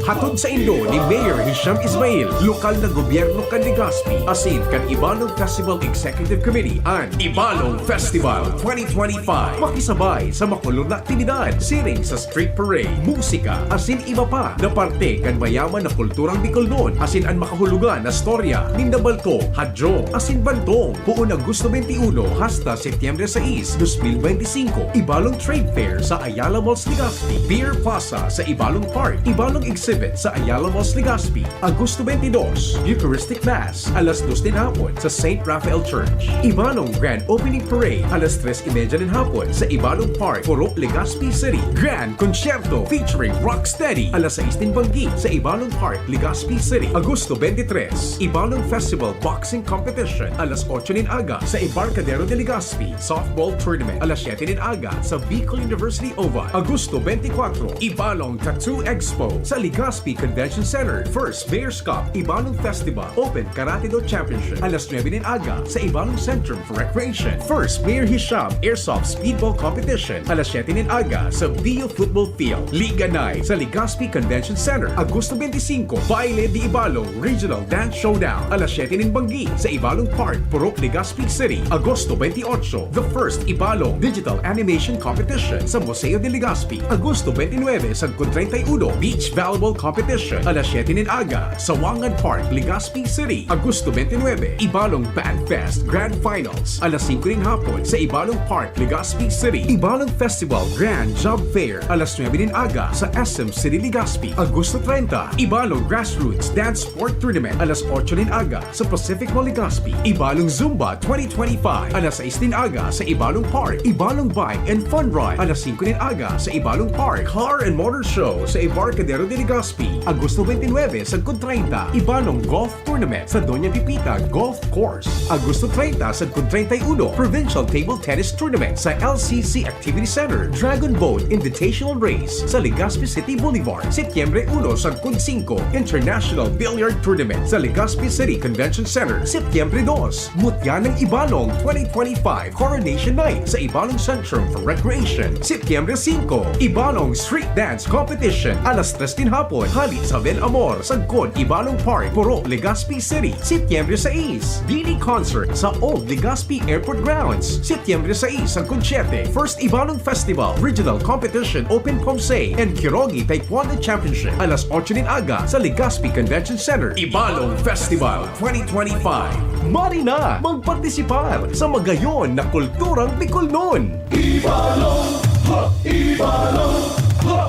Hatod saindo ni Mayor Hisham Ismail, lokal na gobyerno kan Legazpi, asin kan Ibalong Festival Executive Committee, an Ibalong Festival twenty twenty-five. Makisabay sa makulog na aktibidad, siring sa street parade, musika, asin iba pa na parte kan mayaman na kulturang Bicolnon, asin an makahulugan na storya nin Nabalco, Hadjo, asin Bantong. Poon Agosto twenty-one hasta Setyembre sais, dos mil benti singko, Ibalong Trade Fair sa Ayala Malls, Legazpi, Beer Plaza sa Ibalong Park, Ibalong Exhibit sa Ayala Malls, Legazpi, Agosto twenty-dos, Eucharistic Mass, alas dos nin hapon sa Saint Raphael Church, Ibalong Grand Opening Parade, alas tres y media nin hapon sa Ibalong Park, Purok Legazpi City, Grand Concierto featuring Rocksteady, alas sais nin banggi sa Ibalong Park, Legazpi City, Agosto twenty-three, Ibalong Festival Boxing Competition, alas otso nin aga sa Embarcadero de Legazpi, Softball Tournament, alas siyete nin aga sa Bicol University Oval, Agosto twenty-four, Ibalong Tattoo Expo sa Legazpi Convention Center, First Mayor's Cup, Ibalong Festival, Open Karate Do Championship, alas nuebe nin aga sa Ibalong Centrum for Recreation, First Mayor Hisham Airsoft Speedball Competition, alas siyete nin aga sa Bio Football Field, Liga Night sa Legazpi Convention Center, Agosto twenty-five, Baile de Ibalong Regional Dance Showdown, alas siyete nin banggi sa Ibalong Park, Purok Legazpi City, Agosto twenty-otso, The First Ibalong Digital Animation Competition sa Museo de Legazpi, Agosto twenty-nuebe sagkod treinta y uno, Beach Volleyball Competition, alas siyete nin aga sa Wangan Park, Legazpi City, Agosto twenty-nuebe, Ibalong Band Fest Grand Finals, alas singko nin hapon sa Ibalong Park, Legazpi City, Ibalong Festival Grand Job Fair, alas nuebe nin aga sa S M City Legazpi, Agosto treinta, Ibalong Grassroots Dance Sport Tournament, alas otso nin aga sa Pacific Mall Legazpi, Ibalong Zumba twenty twenty-five, alas sais nin aga sa Ibalong Park, Ibalong Bike and Fun Ride, alas singko nin aga sa Ibalong Park, Car and Motor Show sa Embarcadero de Legazpi, Agosto twenty-nuebe sagkod treinta, Ibalong Golf Tournament sa Doña Pepita Golf Course, Agosto treinta sagkod treinta y uno, Provincial Table Tennis Tournament sa L C C Activity Center, Dragon Boat Invitational Race sa Legazpi City Boulevard, Setyembre uno sagkod singko, International Billiard Tournament sa Legazpi City Convention Center, Setyembre dos, Mutya ng Ibalong twenty twenty-five Coronation Night sa Ibalong Centrum for Recreation, Setyembre singko, Ibalong Street Dance Competition, alas tres nin hapon, hali sa Ben Amor, sagkod Ibalong Park, Purok Legazpi City, Setyembre sais, Dini Concert sa Old Legazpi Airport Grounds, Setyembre sais sagkod siyete, First Ibalong Festival Regional Competition Open Pomsey and Kirogi Taekwondo Championship, alas otso nin aga sa Legazpi Convention Center. Ibalong Festival twenty twenty-five. Mari na magpartisipar sa magayon na kulturang Bicolnon! Ibalong! Ha! Ibalong! Ha!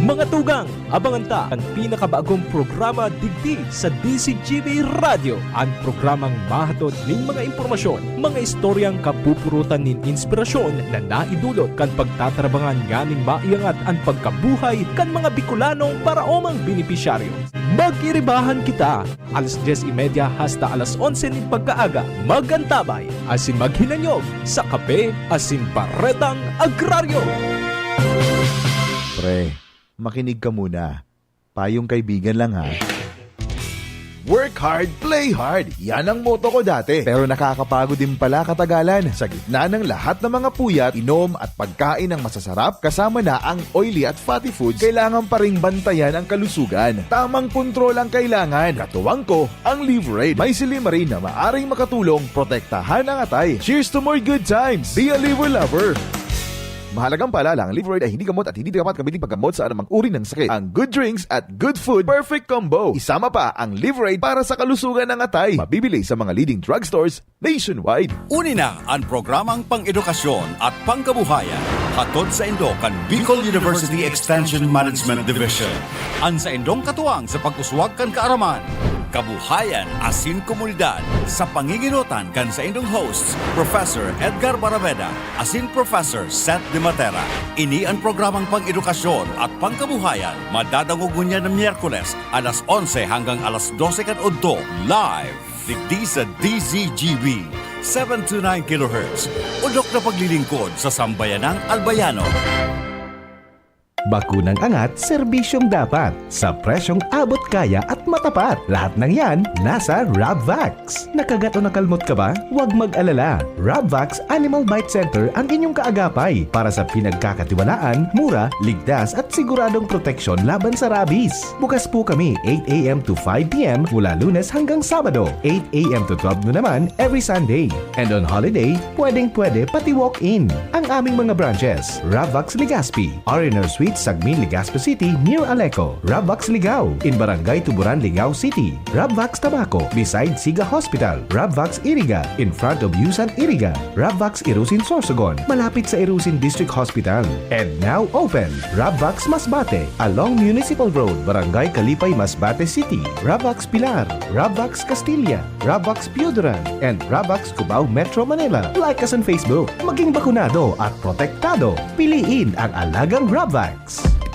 Mga tugang, abangan ta an pinakabagong programa digdi sa D C G B Radyo, an programang mahatod nin mga impormasyon, mga istoryang kapupurutan nin inspirasyon na naidulot kan pagtatarabangan nganing maiangat an pagkabuhay kan mga Bicolanong paraomang benepisyaryo. Mag-iribahan kita, alas dyes y media hasta alas onse nin pagkaaga. Mag-antabay asin maghinanyog sa Kape asin Baretang Agraryo. Pre, makinig ka muna. Payong kaibigan lang ha. Work hard, play hard. Yan ang motto ko dati. Pero nakakapagod din pala katagalan. Sa gitna ng lahat ng mga puyat, inom at pagkain ng masasarap, kasama na ang oily at fatty foods, kailangan pa ring bantayan ang kalusugan. Tamang kontrol ang kailangan. Katuwang ko, ang Liverade. May silimarin na maaring makatulong protektahan ang atay. Cheers to more good times! Be a Liver Lover! Mahalagang paalala, ang Liveride ay hindi gamot at hindi dapat gamitin paggamot sa anumang uri ng sakit. Ang good drinks at good food, perfect combo. Isama pa ang Liveride para sa kalusugan ng atay. Mabibili sa mga leading drugstores nationwide. Uni na an programang pang-edukasyon at pangkabuhayan. Hatod saindo kan Bicol University Extension Management Division. An saindong katuwang sa pag-uswag kan kaaraman, kabuhayan asin komunidad, sa pangingenotan kan saindong hosts, Professor Edgar Baraveda asin Professor Seth De Matera. Ini an programang pang-edukasyon at pangkabuhayan, madadangog ngunyan na Miyerkules, alas onse hanggang alas dose kan udto, live, digdi sa D Z G B, seven two nine kilohertz. Udok na paglilingkod sa sambayanang Albayano. Bakunang angat, serbisyong dapat, sa presyong abot kaya at matapat. Lahat ng yan, nasa Rabvax. Nakagat o nakalmot ka ba? Huwag mag-alala. Rabvax Animal Bite Center ang inyong kaagapay para sa pinagkakatiwalaan, mura, ligtas at siguradong proteksyon laban sa rabies. Bukas po kami eight a m to five p m mula Lunes hanggang Sabado, eight a m to twelve noon naman every Sunday. And on holiday, pwedeng-pwede pati walk-in. Ang aming mga branches, Rabvax Legazpi, R and R Suite, Sagmin, Legazpi City, near Aleco, Rabvax Ligao, in Barangay Tuburan, Ligao City, Rabvax Tabaco, beside Siga Hospital, Rabvax Iriga, in front of Yusan Iriga, Rabvax Irusin Sorsogon, malapit sa Irusin District Hospital. And now open, Rabvax Masbate, along Municipal Road, Barangay Kalipay, Masbate City, Rabvax Pilar, Rabvax Castilla, Rabvax Pioduran, and Rabvax Cubao, Metro Manila. Like us on Facebook. Maging bakunado at protektado. Piliin ang alagang Rabvax.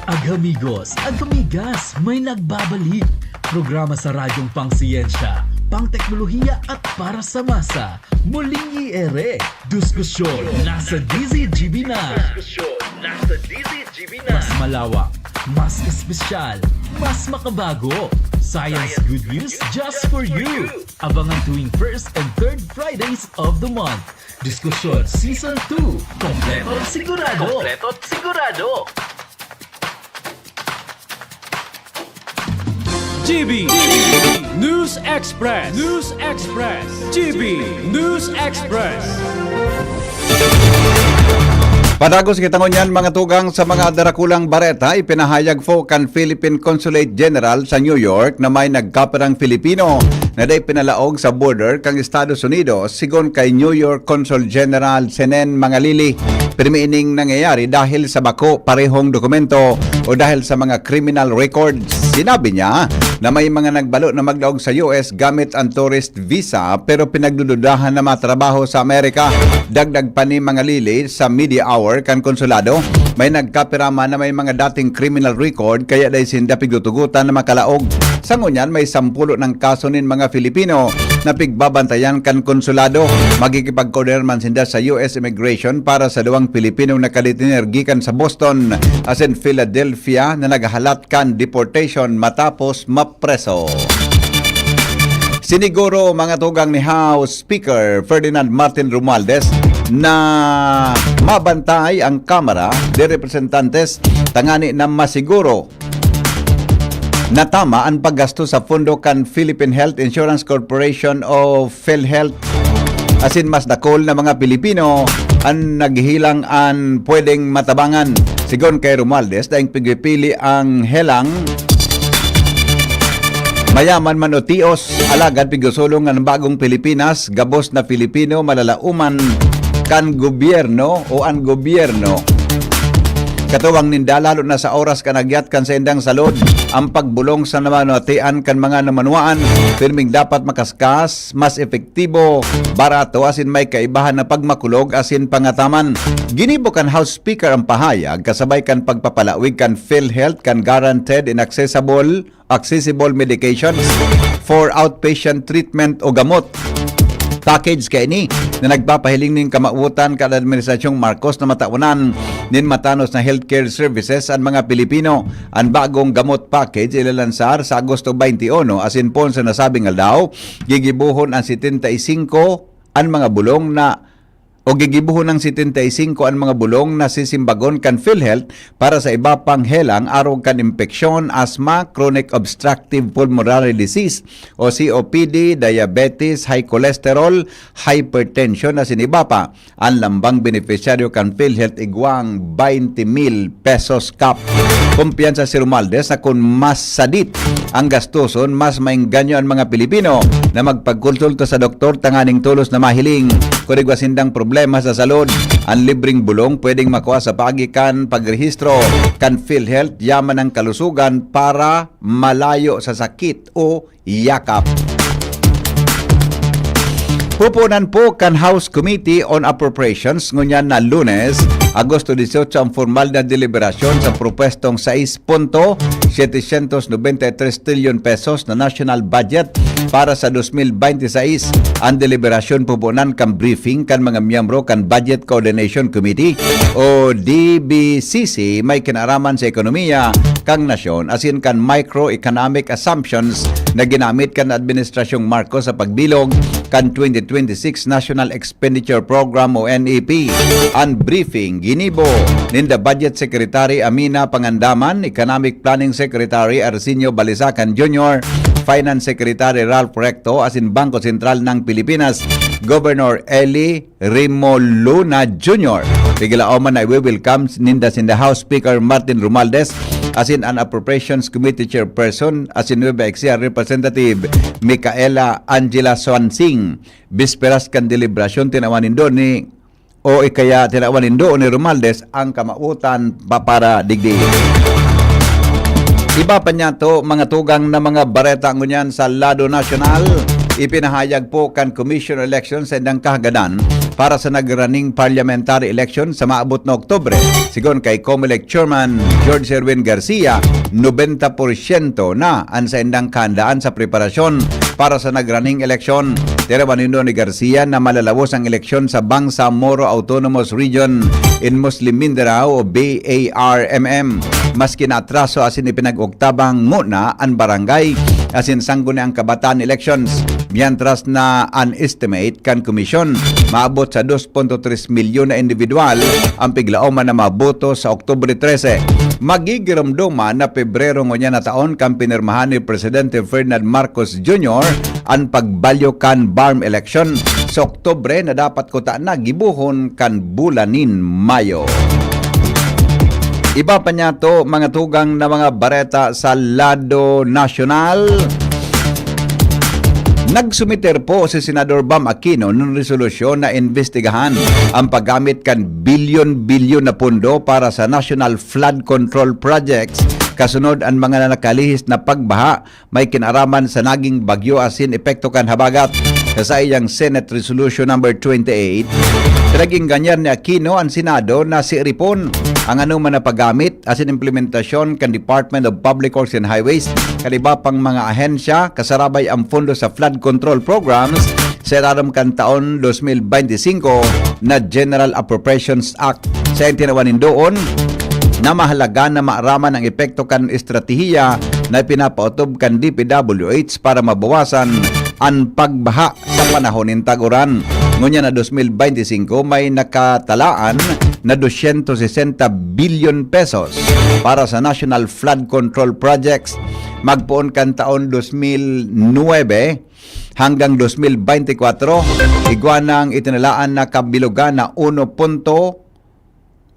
Agamigos, agamigas, may nagbabalik. Programa sa radyong pangsiyensya, pangteknolohiya at para sa masa. Muling i-ere. Diskusyon nasa D Z G B na. Diskusyon nasa D Z G B na. Mas malawak, mas espesyal, mas makabago. Science good news just for you. Abangan tuwing first and third Fridays of the month. Diskusyon Season two. Kompleto at sigurado. Kompleto at sigurado. G B News Express. News Express. G B News Express. Padagos kita ngunyan, mga tugang, sa mga darakulang bareta. Ipinahayag po kan Philippine Consulate General sa New York na may nagkapirang Filipino na dai pinalaog sa border kan Estados Unidos, sigon kay New York Consul General Senen Mangalili. Pirmi ining nangyayari dahil sa bako parehong dokumento o dahil sa mga criminal records. Sinabi niya na may mga nagbalo na maglaog sa U S gamit ang tourist visa, pero pinagdududahan na matrabaho sa Amerika. Dagdag pa ni Mangalili sa media hour kan konsulado, may nagkapirama na may mga dating criminal record, kaya dai sinda pigtutugotan na makalaog. Sa ngunyan, may sampulo nang kaso nin mga Filipino na pigbabantayan kan konsulado. Magkikipagkoordinar man sinda sa U S Immigration para sa duwang Pilipinong nakadetener gikan sa Boston asin Philadelphia na naghahalat kan deportation matapos mapreso. Siniguro, mga tugang, ni House Speaker Ferdinand Martin Romualdez na mabantay ang Kamara de Representantes tangani na masiguro na tama an paggasto sa pondo kan Philippine Health Insurance Corporation o PhilHealth, asin mas dakul na mga Pilipino an naghihilang an pwedeng matabangan. Sigon kay Romualdez, daing pigpipili ang helang mayaman man o tios, alagad pigsusulong an bagong Pilipinas, gabos na Pilipino malalaoman kan gobyerno o an gobyerno. Katuwang ninda, lalo na sa oras kan agyat kan saindang salud, ang pagbolong sa namanwatian kan mga namanwaan, pirming dapat makaskas, mas epektibo, barato asin may kaibahan na pagmakulog asin pangataman. Ginibo kan House Speaker ang pahayag kasabay kan pagpapalawig kan PhilHealth kan guaranteed and accessible accessible medications for outpatient treatment o gamot package kaini na nagpapahiling nin kamawotan kan Administrasyong Marcos na mataonan nin matanos na healthcare services an mga Pilipino. An bagong gamot package ilalansar sa Agosto twenty-one, asin pon sa nasabing aldaw, gigibohon an setenta y cinco an mga bulong na o gigibohon ng setenta y cinco an mga bulong na sisimbagon kan PhilHealth para sa iba pang helang arog kan impeksyon, asma, chronic obstructive pulmonary disease o C O P D, diabetes, high cholesterol, hypertension asin iba pa. An lambang benepisyaryo kan PhilHealth igwang twenty mil pesos cap. Kumpiyansa si Romualdez na kun mas sadit ang gastoson, mas maengganyo an mga Pilipino na magpagkonsulta sa doktor tanganing tolos na mahiling kun igwa sindang problema sa salud. An libreng bulong pwedeng makua sa paagi kan pagrehistro kan PhilHealth Yaman ng Kalusugan para malayo sa sakit o yakap. Pupunan po kan House Committee on Appropriations ngunyan na Lunes, Agosto dieciocho, ang formal na deliberasyon sa propwestong sais punto setecientos noventa y tres trilyon pesos na national budget para sa dos mil binte y seis. Ang deliberasyon pupunan kan briefing kan mga miyembro kan Budget Coordination Committee o D B C C may kinaaraman sa ekonomiya kan nasyon asin kan microeconomic assumptions na ginamit kan Administrasyong Marcos sa pagbilog kan twenty twenty-six National Expenditure Program o N E P. An briefing ginibo ninda Budget Secretary Amina Pangandaman, Economic Planning Secretary Arsenio Balisacan Junior, Finance Secretary Ralph Recto asin Bangko Sentral ng Pilipinas Governor Eli Remolona Junior. Piglaoman na i-welcome ninda sinda House Speaker Martin Romualdez asin an Appropriations Committee Chairperson asin Nueva Ecija Representative Micaela Angela Suansing. Bisperas kan deliberasyon, tinawan nindo ni o ikaya tinawan nindo ni Romualdez ang kamawotan papara digdi. Iba pa niya to, mga tugang na mga bareta ngunyan sa lado nasyonal, ipinahayag po kan Commission on Elections sa indang kahagadan para sa nagraning parliamentary election sa maabot na Oktubre. Sigon kay Comelec Chairman George Erwin Garcia, nobenta porsyento na an saindang kahandaan sa preparasyon para sa nagraning eleksyon. Tirawan nindo ni Garcia na malalawos ang eleksyon sa Bangsamoro Autonomous Region in Muslim Mindanao o B A R M M. Maski na atraso asin ipinag-oktabang nguna an barangay asin sangguniang kabataan elections, mientras na an estimate kan komisyon maabot sa dos punto tres milyon na individual ang piglaoman na maboto sa Oktubre trese. Magigiromdoman na Pebrero ngunyan na taon kan pinirmahan ni Presidente Ferdinand Marcos Junior an pagbalyo kan BARMM election sa Oktubre na dapat kuta na gibohon kan bulan nin Mayo. Iba pa niya to, mga tugang na mga bareta sa lado nasyonal. Nagsumiter po si Senador Bam Aquino ng resolusyon na imbestigahan ang paggamit kan bilyon-bilyon na pondo para sa National Flood Control Projects kasunod ang mga nakalihis na pagbaha may kinaraman sa naging bagyo asin epekto kan habagat. Sa saiyang Senate Resolution Number twenty-eight, pinag-ingganyan ni Aquino ang Senado na siiripon ang anoman na paggamit asin implementasyon kan Department of Public Works and Highways kan iba pang mga ahensya, kasarabay ang pondo sa flood control programs sa ilarom kan taon dos mil bente singko na General Appropriations Act. Sa tinawan nin doon, na mahalaga na maaraman ang epekto kan estratehiya na pinapaotob kan D P W H para mabawasan an pagbaha sa panahon nin tag-uran. Ngunyan na dos mil bente singko, may nakatalaan na dosyentos sesenta bilyon pesos para sa National Flood Control Projects. Magpoon kan taon dos mil nuebe hanggang dos mil bente kwatro, igwa nang itinalaan na kabilogan na uno punto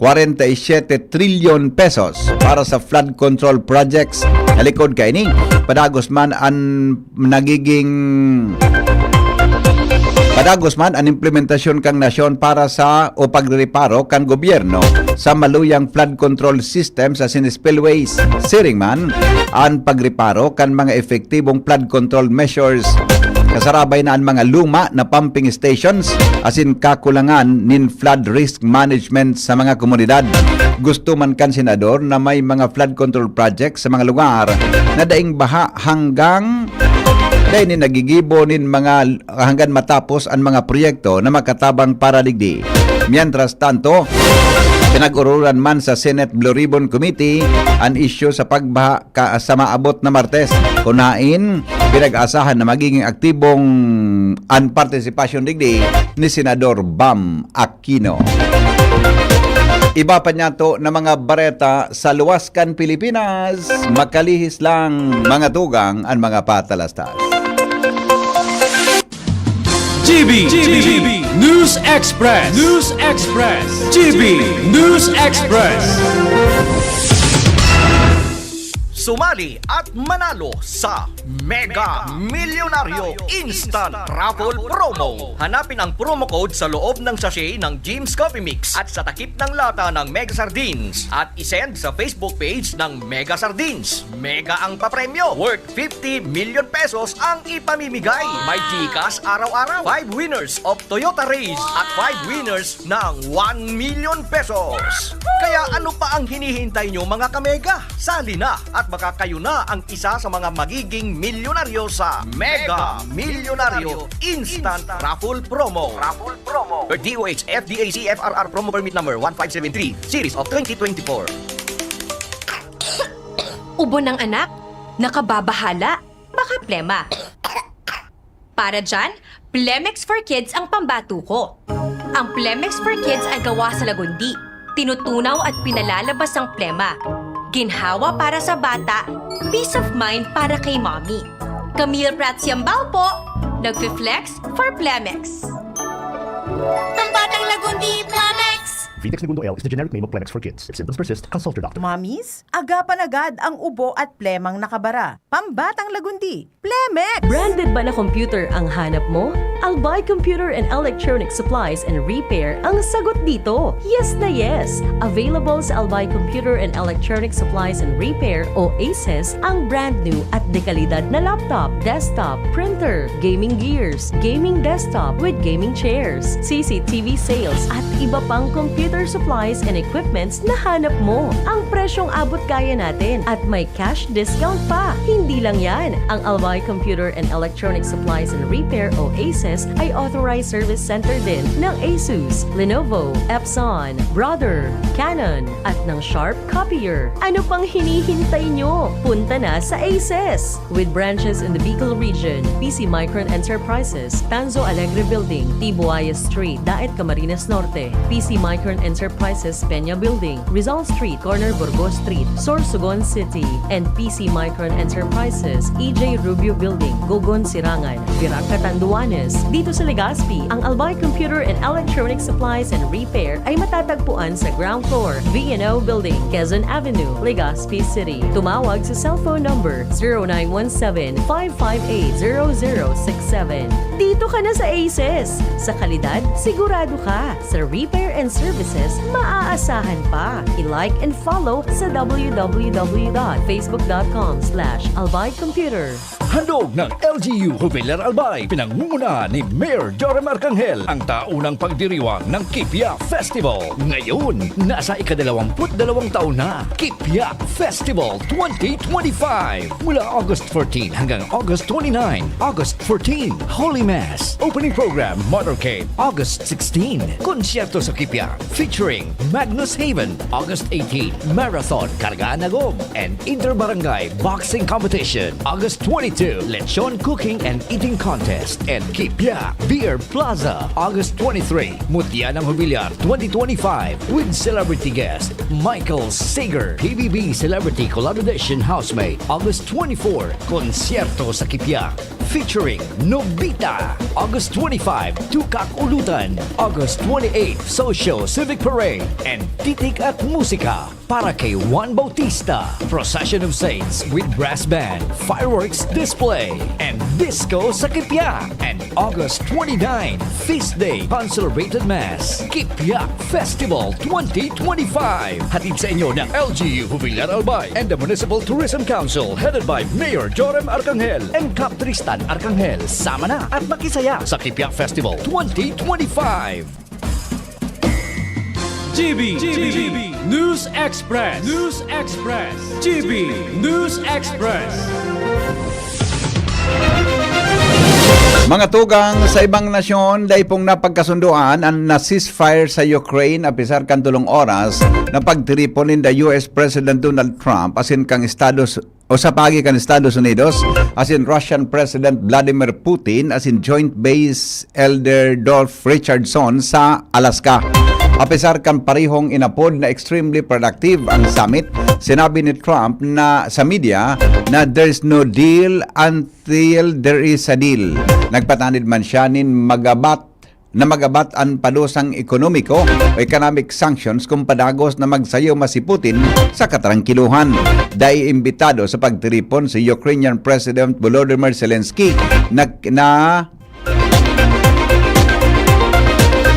kwarenta y siyete trilyon pesos para sa flood control projects. Sa likod kaini, padagos man an nagiging padagos man an implementasyon kan nasyon para sa o pagrereparo kan gobyerno sa maluyang flood control systems asin spillways. Siring man, an pagreparo kan mga epektibong flood control measures. Kasarabay na an mga luma na pumping stations asin kakulangan nin flood risk management sa mga komunidad. Gusto man kan senador na may mga flood control project sa mga lugar na daing baha hanggang dai ni nagigibo nin mga hanggang matapos an mga proyekto na makatabang para digdi. Mientras tanto, pinag-urulan man sa Senate Blue Ribbon Committee an isyu sa pagbaha ka, sa maabot na Martes. Kun haen, Pinag-aasahan na magiging aktibong an partisipasyon digdi ni Senador Bam Aquino. Iba pa niyato na mga bareta sa luwas kan Pilipinas, makalihis lang mga tugang an mga patalastas. G B, G B, News Express, News Express, G B, News Express. Sumali at manalo sa Mega Milyonaryo Instant Raffle Promo. Hanapin ang promo code sa loob ng sachet ng Jim's Coffee Mix at sa takip ng lata ng Mega Sardines at isend sa Facebook page ng Mega Sardines. Mega ang papremyo, worth fifty million pesos ang ipamimigay. May GCash araw-araw, five winners of Toyota Race at five winners ng one million pesos. Kaya ano pa ang hinihintay nyo, mga kamega? Sali na at baka kayo na ang isa sa mga magiging milyonaryo sa Mega Milyonaryo Instant Raffle Promo. Raffle Promo. Per D O H F D A C F R R Promo Permit Number one five seven three, Series of twenty twenty-four. Ubo ng anak? Nakababahala? Baka plema. Para dyan, Plemex for Kids ang pambato ko. Ang Plemex for Kids ay gawa sa lagundi. Tinutunaw at pinalalabas ang plema. Ginhawa para sa bata, peace of mind para kay mommy. Camille Prats Yambao po, nagfi-flex for Plemex. Pambatang Lagundi, Plemex! Vitex Negundo L is the generic name of Plemex for kids. If symptoms persist, consult your doctor. Mommies, agapan agad ang ubo at plemang nakabara. Pambatang Lagundi, Plemex! Branded ba na computer ang hanap mo? Albay Computer and Electronic Supplies and Repair ang sagot dito. Yes na yes! Available sa Albay Computer and Electronic Supplies and Repair o ACES ang brand new at dekalidad na laptop, desktop, printer, gaming gears, gaming desktop with gaming chairs, C C T V sales at iba pang computer supplies and equipments na hanap mo. Ang presyong abot kaya natin at may cash discount pa. Hindi lang yan, ang Albay Computer and Electronic Supplies and Repair o ACES ay authorized service center din ng Asus, Lenovo, Epson, Brother, Canon, at ng Sharp Copier. Ano pang hinihintay nyo? Punta na sa ACES! With branches in the Bicol region, P C Micron Enterprises, Tanzo Alegre Building, T. Buaya Street, Daet, Camarines Norte, P C Micron Enterprises, Peña Building, Rizal Street, corner Burgos Street, Sorsogon City, and P C Micron Enterprises, E J Rubio Building, Gogon, Sirangan, Virac, Catanduanes. Dito sa Legazpi, ang Albay Computer and Electronic Supplies and Repair ay matatagpuan sa ground floor, V and O Building, Quezon Avenue, Legazpi City. Tumawag sa cellphone number zero nine one seven, five five eight, zero zero six seven. Dito ka na sa ACES! Sa kalidad, sigurado ka! Sa repair and services, maaasahan pa! I-like and follow sa w w w dot facebook dot com slash albay computer. Handog ng L G U Jubilar Albay, pinangungunahan ni Mayor Joram Arcangel, ang taunang pagdiriwang ng Kipia Festival. Ngayon, nasa ikadalawamput dalawang taon na, Kipia Festival twenty twenty-five. Mula August fourteen hanggang August twenty-nine, August fourteen, Holy Mass, opening program, motorcade, August sixteen, konsyerto sa Kipia, featuring Magnus Haven, August eighteen, Marathon, Kargaan Agom, and Inter-Barangay Boxing Competition, August twenty-two, Lechon Cooking and Eating Contest, and Kipia Beer Plaza, August twenty-three, Mutya ng Jubilar twenty twenty-five, with celebrity guest Michael Sager, P B B Celebrity Collabo Edition Housemate, August twenty-four, Konsyerto sa Kipia, featuring Nobita, August twenty-five, Tukak Ulutan, August twenty-eight, Socio Civic Parade, and Titik at Musika para kay Juan Bautista, Procession of Saints with Brass Band, Fireworks Display, and Disco sa Kipia, and August twenty-nine, Feast Day, Consecrated Mass, Kipia Festival twenty twenty-five. Hatid sa inyo ng L G U Jubilar Albay and the Municipal Tourism Council, headed by Mayor Joram Arcangel and Kap Tristan Arcangel. Sama na at makisaya sa Kipia Festival twenty twenty-five. G B, G B, News Express, News Express, G B, News Express. Mga tugang, sa ibang nasyon, dai pong napagkasundoan an na ceasefire sa Ukraine, apisar kan tolong oras na pagtiripon ninda U S President Donald Trump asin kan Estados o sa paagi kan Estados Unidos asin Russian President Vladimir Putin asin Joint Base Elder Dolph Richardson sa Alaska. Apisar kan parehong inapod na extremely productive ang summit, sinabi ni Trump na sa media na there's no deal until there is a deal. Nagpatanid man siya nin magabat na magabat an padusang ekonomiko o economic sanctions kung padagos na magsayo ma si Putin sa katrangkilohan. Dai imbitado sa pagtiripon si Ukrainian President Volodymyr Zelensky na, na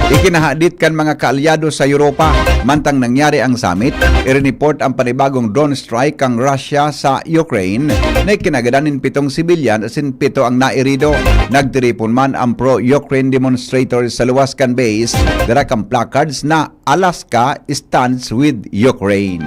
ikinahadit kan mga kaalyado sa Europa. Mantang nangyari ang summit, irineport ang panibagong drone strike kan Russia sa Ukraine na ikinagadan nin pitong sibilyan asin pito ang nairido. Nagtiripon man ang pro-Ukraine demonstrators sa luwas kan base, dara kan placards na "Alaska stands with Ukraine."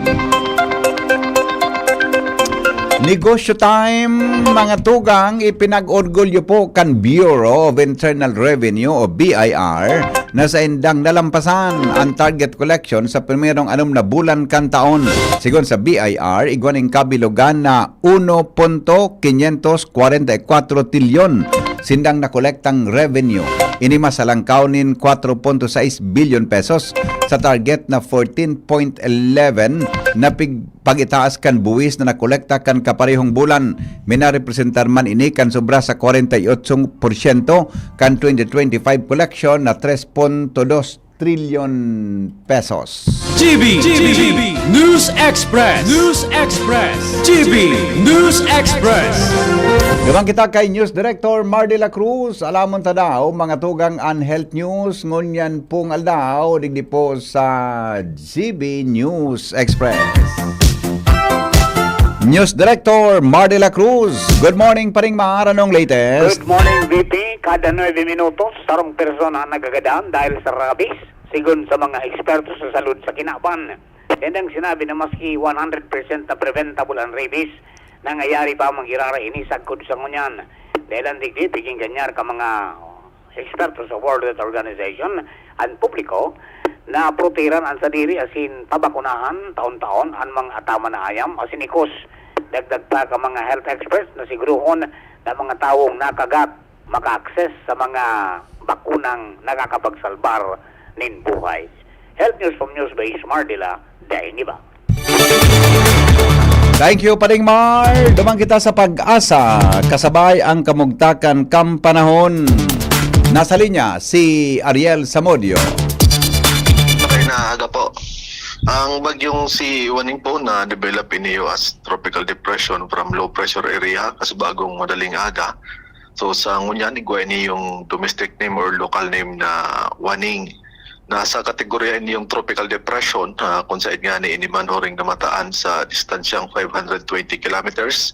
Negosyo time, mga tugang, ipinag-orgulyo po kan Bureau of Internal Revenue o B I R na saindang nalampasan ang target collection sa primerong anom na bulan kan taon. Sigon sa B I R, igwa nin kabilogan na uno punto quinientos kwarenta y cuatro trilyon sindang nakolektang revenue. Ini masalangkaw nin kwatro punto sais bilyon pesos sa target na fourteen point eleven na pig-, pag-itaas kan buwis na nakolekta kan kaparehong bulan. Minarepresentar man ini kan sobra sa kwarenta y ocho porsyento kan twenty twenty-five collection na tres punto dos trilyon pesos. G B, G B, News Express, News Express, G B News Express. Duman kita kay News Director Mar de la Cruz. Alamon ta daw, mga tugang, an health news ngunyan pong aldaw, digdi po sa G B News Express. News Director Mar de la Cruz. Good morning, Paring Mar. Anong latest? Good morning, V P. Kada nuebe minutos, sarong persona ang nagagadan dahil sa rabies. Sigon sa mga eksperto sa salud sa kinaban, yan ang sinabi na maski one hundred percent na preventable ang rabies, nangyayari pa manggirara ini sagkod sa ngunyan. Dahil ang digdi, piging ganyar ka mga eksperto sa World Health Organization, ang publiko, na proteran ang sadiri asin pabakunahan taon-taon an mga ataman na ayam asin ikos. Dagdag pa ka mga health experts na sigurohon na mga tawong nakagat maka-access sa mga bakunang nakakapagsalbar nin buhay. Health News from Newsbase Mardila, dai niba. Thank you, Paring Mar. Duman kita sa Pag-asa, kasabay ang kamugtakan kan panahon. Nasa linya si Ariel Samudio. Okay na aga po. Ang bagyong si Waning po na-develop iniyo as tropical depression from low pressure area kas bagong madaling aga. So, sa ngunyan, igwa ini yung domestic name or local name na Waning. Nasa kategorya ini yung tropical depression, ah, kung saan nga ni ini man huring namataan sa distansyang five hundred twenty kilometers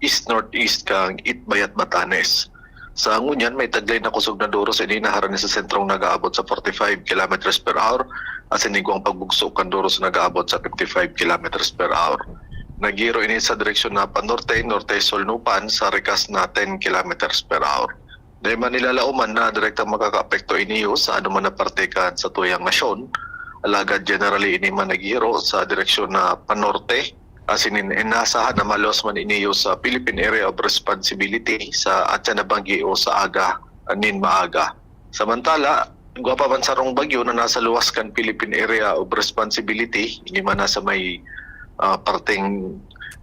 east-northeast kang Itbayat, Batanes. Sa ngunyan, may taglay na kusog na doros ini na harani sa sentrong nag-aabot sa forty-five kilometers per hour, asin igwang pagbugso kan doros nag-aabot sa fifty-five kilometers per hour. Naghihiro ini sa direksyon na panorte, norte-sulnupan sa rikas na ten kilometers per hour. Dai man nilalaoman na direktang makakaapekto ini sa anoman na parte kan satuyang nasyon, alagad generally ini man naghihiro sa direksyon na panorte, asin in-, inaasahan na maluwas man ini sa Philippine Area of Responsibility sa atyan na banggi o sa aga nin maaga. Samantala, igwa pa man sarong bagyo na nasa luwas kan Philippine Area of Responsibility, ini man nasa may, ah, parteng,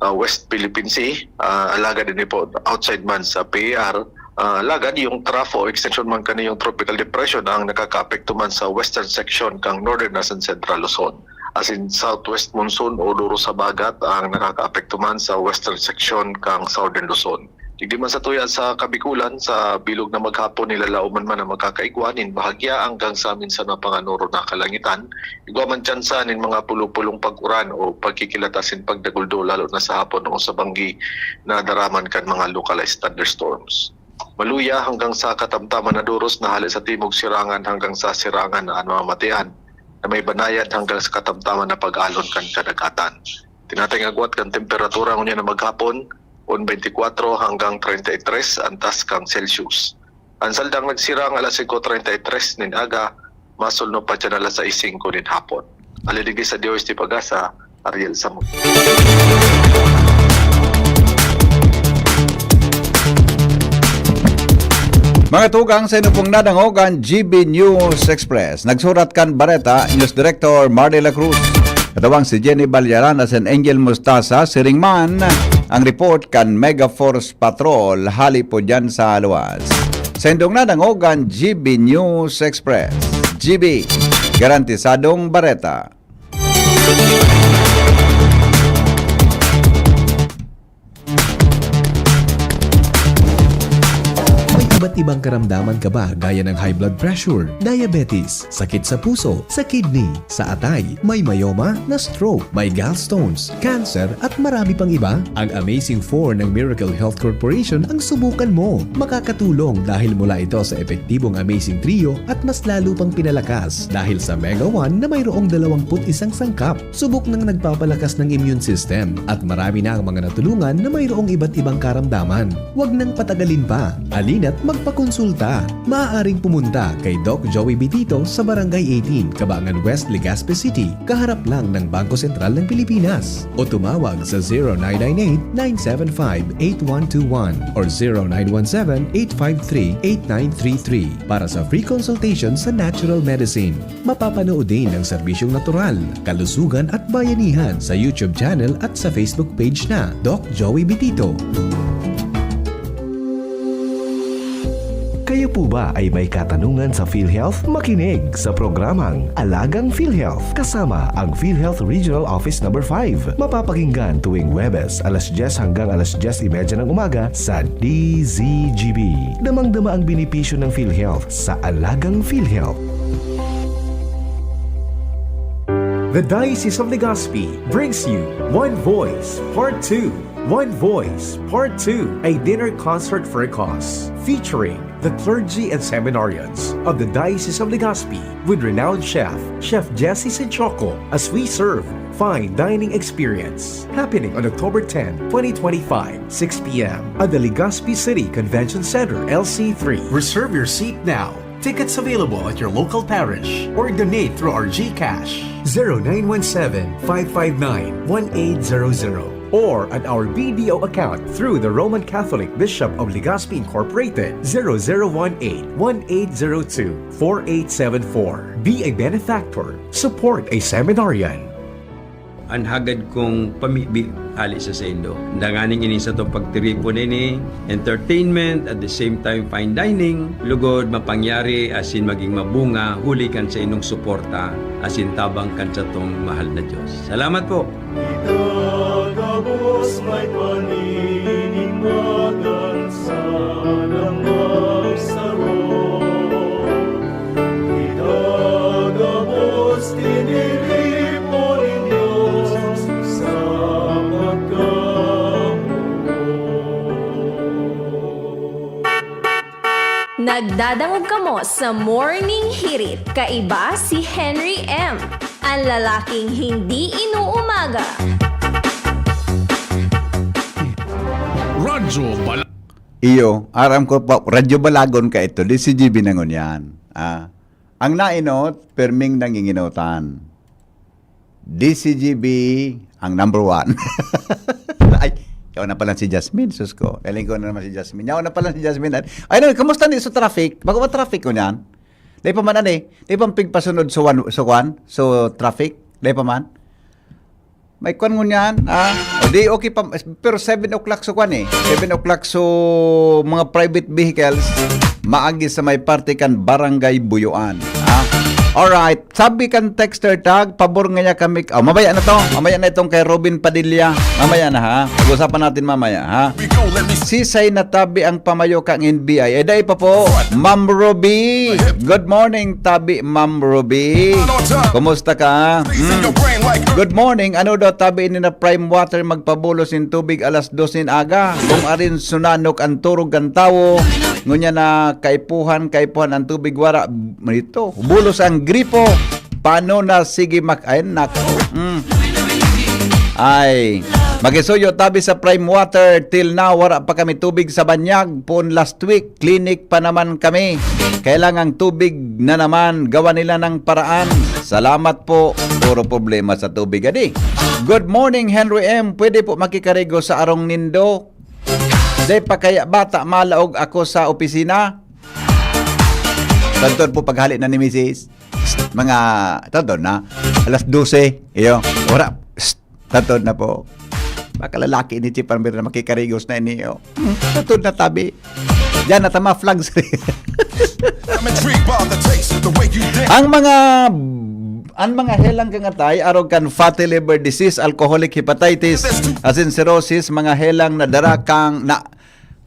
ah, West Philippine Sea, ah, alagad ini po outside man sa P E R, ah, alagad yung trough o extension man kani yung tropical depression ang nakakaapekto man sa western section kang northern asin central Luzon. Asin southwest monsoon o duro sa bagat ang nakakaapekto man sa western section kang southern Luzon. Digdi man sa tuya sa Kabikulan, sa bilog na maghapon, nilalaoman man ang magkakaigwa nin bahagya hanggang sa minsan mapanganoro na kalangitan. Igwa man tsansa nin mga pulupulong pag-uran o pagkikilat asin pagdaguldo, lalo na sa hapon o sa banggi na daraman kan mga localized thunderstorms. Maluya hanggang sa katamtaman na doros na hale sa timog sirangan hanggang sa sirangan na an mga matian na may banayad hanggang sa katamtaman na pag-alon kan kadagatan. Tinatay ang agwat kan temperatura ngunyan na maghapon, on twenty-four hanggang treinta y tres antas kang Celsius. Ang saldang nagsirang alas singko treinta y tres nin aga, masulno pa dyan alas sais singko nin hapon. Alidigi sa D O S T Pagasa, Ariel Samud. Mga tugang, sa inyo pong nadangog an G B News Express. Nagsurat kan bareta, News Director Marley La Cruz. Katawang si Jenny Balyaran asin Angel Mustasa, siring man ang report kan Mega Force Patrol hali po dyan sa luwas. Sa indong nadangog an G B News Express. G B, garantisadong bareta. May iba't ibang karamdaman ka ba, gaya ng high blood pressure, diabetes, sakit sa puso, sa kidney, sa atay, may myoma, na-stroke, may gallstones, cancer, at marami pang iba? Ang Amazing Four ng Miracle Health Corporation ang subukan mo. Makakatulong dahil mula ito sa epektibong Amazing Trio at mas lalo pang pinalakas dahil sa Mega One na mayroong dalawampu't isang sangkap. Subok nang nagpapalakas ng immune system at marami na ang mga natulungan na mayroong iba't ibang karamdaman. Huwag nang patagalin pa. Halina't magpakonsulta. Maaaring pumunta kay Doc Joey Bitito sa Barangay eighteen, Kabangan West, Legazpi City, kaharap lang ng Bangko Sentral ng Pilipinas. O tumawag sa zero nine nine eight, nine seven five, eight one two one or zero nine one seven, eight five three, eight nine three three para sa free consultation sa natural medicine. Mapapanood din ang serbisyong natural, kalusugan at bayanihan sa YouTube channel at sa Facebook page na Doc Joey Bitito. Kayo po ba ay may katanungan sa PhilHealth? Makinig sa programang Alagang PhilHealth kasama ang PhilHealth Regional Office Number five. Mapapakinggan tuwing Huwebes, alas dyes hanggang alas dyes y media ng umaga sa D Z G B. Damang-dama ang benepisyo ng PhilHealth sa Alagang PhilHealth. The Diocese of Legazpi brings you One Voice Part two. One Voice Part two, a dinner concert for a cause, featuring the clergy and seminarians of the Diocese of Legazpi with renowned chef, Chef Jesse Sinchoco, as we serve fine dining experience. Happening on October ten, twenty twenty-five, six p m at the Legazpi City Convention Center, L C three. Reserve your seat now. Tickets available at your local parish or donate through our GCash, zero nine one seven, five five nine, one eight zero zero, or at our B D O account through the Roman Catholic Bishop of Legazpi Incorporated, zero zero one eight, one eight zero two, four eight seven four. Be a benefactor. Support a seminarian. An hagad kong pamibi hale sa saindo. Danganing ini satong pagtiripon ini, entertainment, at the same time fine dining, lugod mapangyari asin magin mabunga huli kan saindong suporta asin tabang kan satong mahal na Dios. Salamat po! Itagabos may paninimbagan sa alang magsaro. Itagabos tiniripo nin Diyos sa pagkamuot. Nagdadangog kamo sa Morning Hirit. Kaiba si Henry M, ang lalaking hindi inuumaga. Radyo Bala- Iyo, aram ko pa, Radyo Balagon ka ito. Di si G B na ngunyan. Ah, ang nainot, perming nanginginotan. D C G B ang number one. Ay, yaw na pala si Jasmine, sus ko. Naling ko na naman si Jasmine. Yaw na pala si Jasmine. Ay, ano, kamusta ni sa traffic? Bago ba traffic ko niyan? Dahil pa man, ano eh? Dahil pa pigpasunod sa one, sa one? So, traffic? Dahil pa man? May kwan ngunyan, ah? O di, okay pa, pero seven o'clock sa kwan eh. Seven o'clock sa mga private vehicles, maagi sa may parte kan Barangay Buyuan, ah? Alright, sabi kan texter tag, pabor ngaya kami, oh, mamaya na to, mamaya na itong kay Robin Padilla, mamaya na ha, pag-usapan natin mamaya ha. Sisay na tabi ang pamayo kang N B I, eh dai pa po, Ma'am Ruby. Good morning, tabi Ma'am Ruby. Kumusta ka? Mm. Good morning. Ano daw tabi ini na prime water magpabulos in tubig alas dos nin aga? Kung arin sunanok ang turog kan tawo, ngunya na kaipuhan, kaipuhan ang tubig, wara, ito, bulos ang gripo. Paano na sige mak-, ay, nako. Mm. Ay, makisuyo tabi sa Prime Water. Till now, wala pa kami tubig sa banyag. Poon last week, clinic pa naman kami. Kailangang tubig na naman. Gawa nila ng paraan. Salamat po. Puro problema sa tubig, adi. Good morning, Henry M. Pwede po makikarigo sa arong nindo? Di pa kaya bata, malaog ako sa opisina. Tantod po paghali na ni misis. Psst, mga, tantod na. Alas dose. Iyo. Ora. Psst, tantod na po. Baka lalaki ni Chief Amir na makikarigos na ini. Oh. Hmm, tantod na tabi. Diyan na tama, flags. Ang mga ang mga helang kang atay, arog kan fatty liver disease, alcoholic hepatitis, asin cirrhosis, mga helang na dara kang na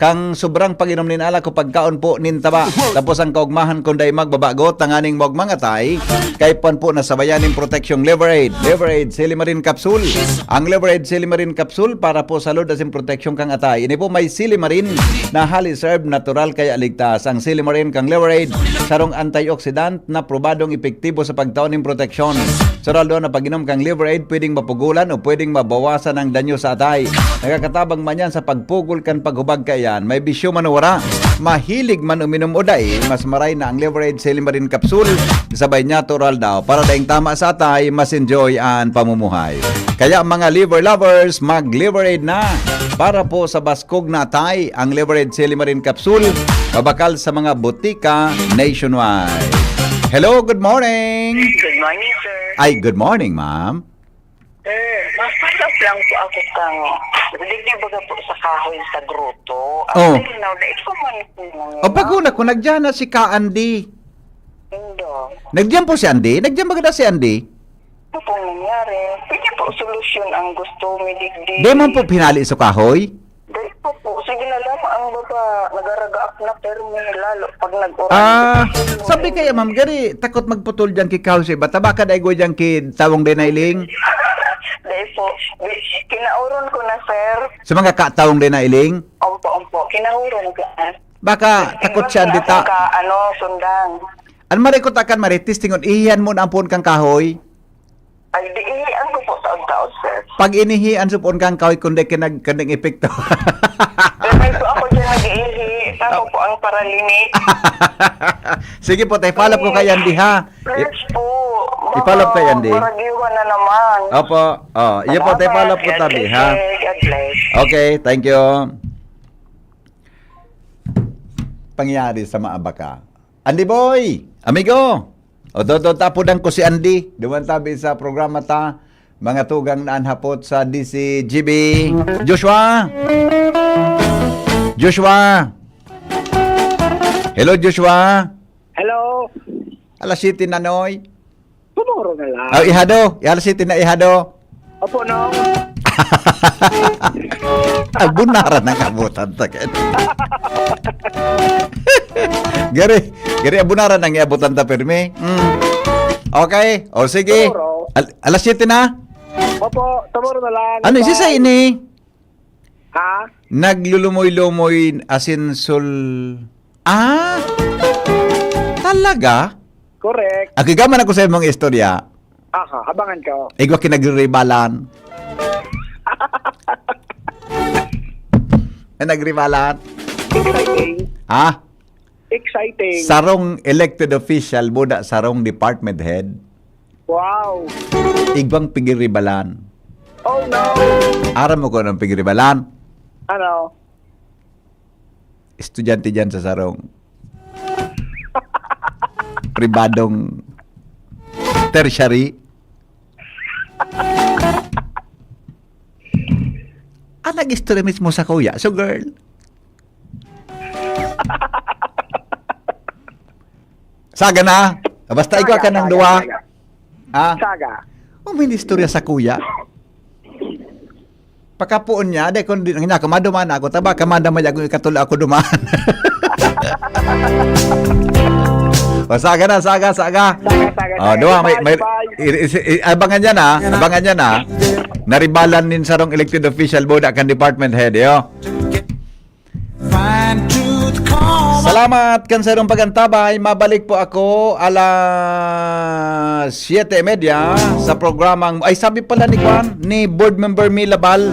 kang sobrang pag-inom nin alak o pagkaon po nin taba. Tapos ang kaugmahan kun dai magbabago, tanganing maugmang atay, kaipuhan po na sabayan nin proteksyong Liver Aid. Liver Aid, Silimarin Capsule. Ang Liver Aid, Silimarin Capsule para po sa load asin proteksyon kang atay. Ini po may silimarin na highly served, natural kaya ligtas. Ang silimarin kang Liver Aid, sarong antioxidant na probadong epektibo sa pagtao nin proteksyon. Sa raldo na pag-inom kang Liver Aid, pwedeng mapugulan o pwedeng mabawasan ang danyo sa atay. Nakakatabang man yan sa pagpugol kan paghubag kaiyan. May bisyo man o wara, mahilig man uminom o dai, mas maray na ang Liver Aid Silimarin Capsule. Sabay natural daw. Para daing tama sa atay, mas enjoy ang pamumuhay. Kaya mga liver lovers, mag-Liver Aid na. Para po sa baskog na atay, ang Liver Aid Silimarin Capsule, mabakal sa mga botika nationwide. Hello, good morning. Good morning, sir. Ay, good morning, ma'am. Sir, ma-follow up lang po ako kang, digdi baga po sa kahoy sa grotto. Oh. Until now, dai pa man po nangyari. O, pag una ko, nagdiyan na si Ka Andy. Indo. Nagdiyan po si Andy? Nagdiyan ba si Andy? Ano pong nangyari? Pwede po solusyon ang gusto mi digdi. Di man po pinali sa kahoy? Dai pa po. Sige na lang, ang baba, nagaragaak na permi lalo pag nag-uran. Ah, sabi kaya, ma'am, gari, takot magputol diyan ki kahoy sa iba. Tabaka dai go diyan ki tawong dinailing? Dai po. Di, kinauron ko na, sir. Sa mga katawong dinailing? Ompo, ompo. Kinauron ko na. Baka takot siya, Kinauron dita. Ka, ano, sundang. An mari ko takan, mari, testingon, ihihan mo na ampon kang kahoy. Ay, di, ihian ko po taon-taon, sir. Pag inihian, supon kang kahoy, kundi kinag-, kanding epekto. Pero po ako dyan nag-iihi. Tama po ang paralinik. Sige po, tayo follow ko kay Andy, ha? Yes po. I-follow ko kay Andy. Maragiwan na naman. Opo. Oh, iyo po, tayo follow po tabi, ha? God bless. Okay, thank you. Pangyari sa maabaka. Andy Boy, amigo. O, dodon tapudan ko si Andy. Duman tabi sa programa ta, mga tugang na anhapot sa D C G B. Joshua! Joshua! Hello, Joshua! Hello! Alas siyete na, Noy. Tomorrow na lang. Oh, ihado. Alas siyete na ihado. Opo, no. Abunaran ang abutan ta, ken. Gari, gari, abunaran ang iabutan ta, permi. Mm. Okay. O, sige. Tomorrow. Al-, alas siyete na? Opo, tomorrow na lang. Ano, isa sa ini? Ha? Naglulumoy-lumoy asin sul-, ah? Talaga? Correct. Akiga man ako sa imong istorya. Aha, abangan ko. Igwa kinagribalan. Ay, nagribalan. Exciting. Ha? Exciting. Sarong elected official, buda sarong department head. Wow. Igwang pigiribalan. Oh, no. Aram mo kung anong pigiribalan? Ano? Estudyante dyan sa sarong pribadong tertiary. Ah, nag-istorya mismo sa kuya. So, girl. Saga na. Basta ikaw ka ng duwa. Saga. Ha? Saga. Oh, may istorya sa kuya. Pakapuon niya, dai kun di niya ako maduman ako, taba ka man damay ako ikatulo ako duman. O, saga na, saga, saga. Saga, saga, oh, saga. Duwa, may, may, i-, i-, i-, abangan niya na, abangan niya na. Naribalan nin sarong elected official, boda kan department head, yo. Find truth, call Salamat kan sarong pagantabay. Mabalik po ako alas siyete y media sa programang, ay, sabi pala ni Kwan, ni Board Member Milabal.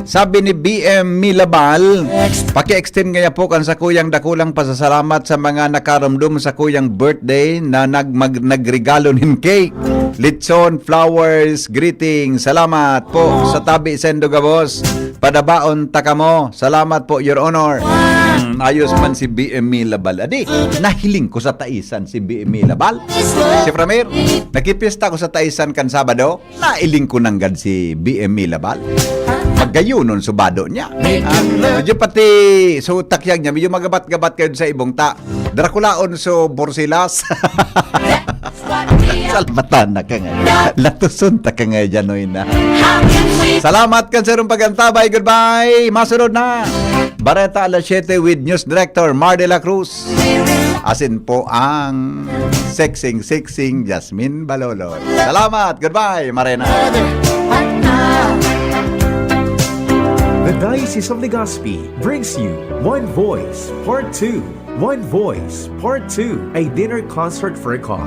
Sabi ni B M Milabal, paki-extend ngaya po kan sakuyang dakulang pasasalamat sa mga nakarumdom sa kuyang birthday na nag-, mag-, nagregalo nin cake, lechon, flowers, greeting. Salamat po sa tabi sendo gabos. Padabaon ta kamo. Salamat po, Your Honor. Hmm, ayos man si B M Milabal. Adi, nahiling ko sa taisan si B M Milabal. Si Framir, nakipista ko sa taisan kan Sabado. Nailing ko nanggad si B M Milabal. Pagkayunon subado niya. Ah, medyo pati so takyag niya, medyo magabat-gabat kayo sa ibong ta. Drakulaon so Borsilas. Salbatan na ka nga. Latuson ta ka nga dyan, oy na. Salamat kan sarong pagantabay. Goodbye. Masunod na. Bareta alas siyete with News Director Mar de la Cruz. Asin po ang sexing-sexing Jasmine Balolo. Salamat. Goodbye, Marena. The Diocese of Legazpi brings you One Voice Part two. One Voice Part two, a dinner concert for a cause.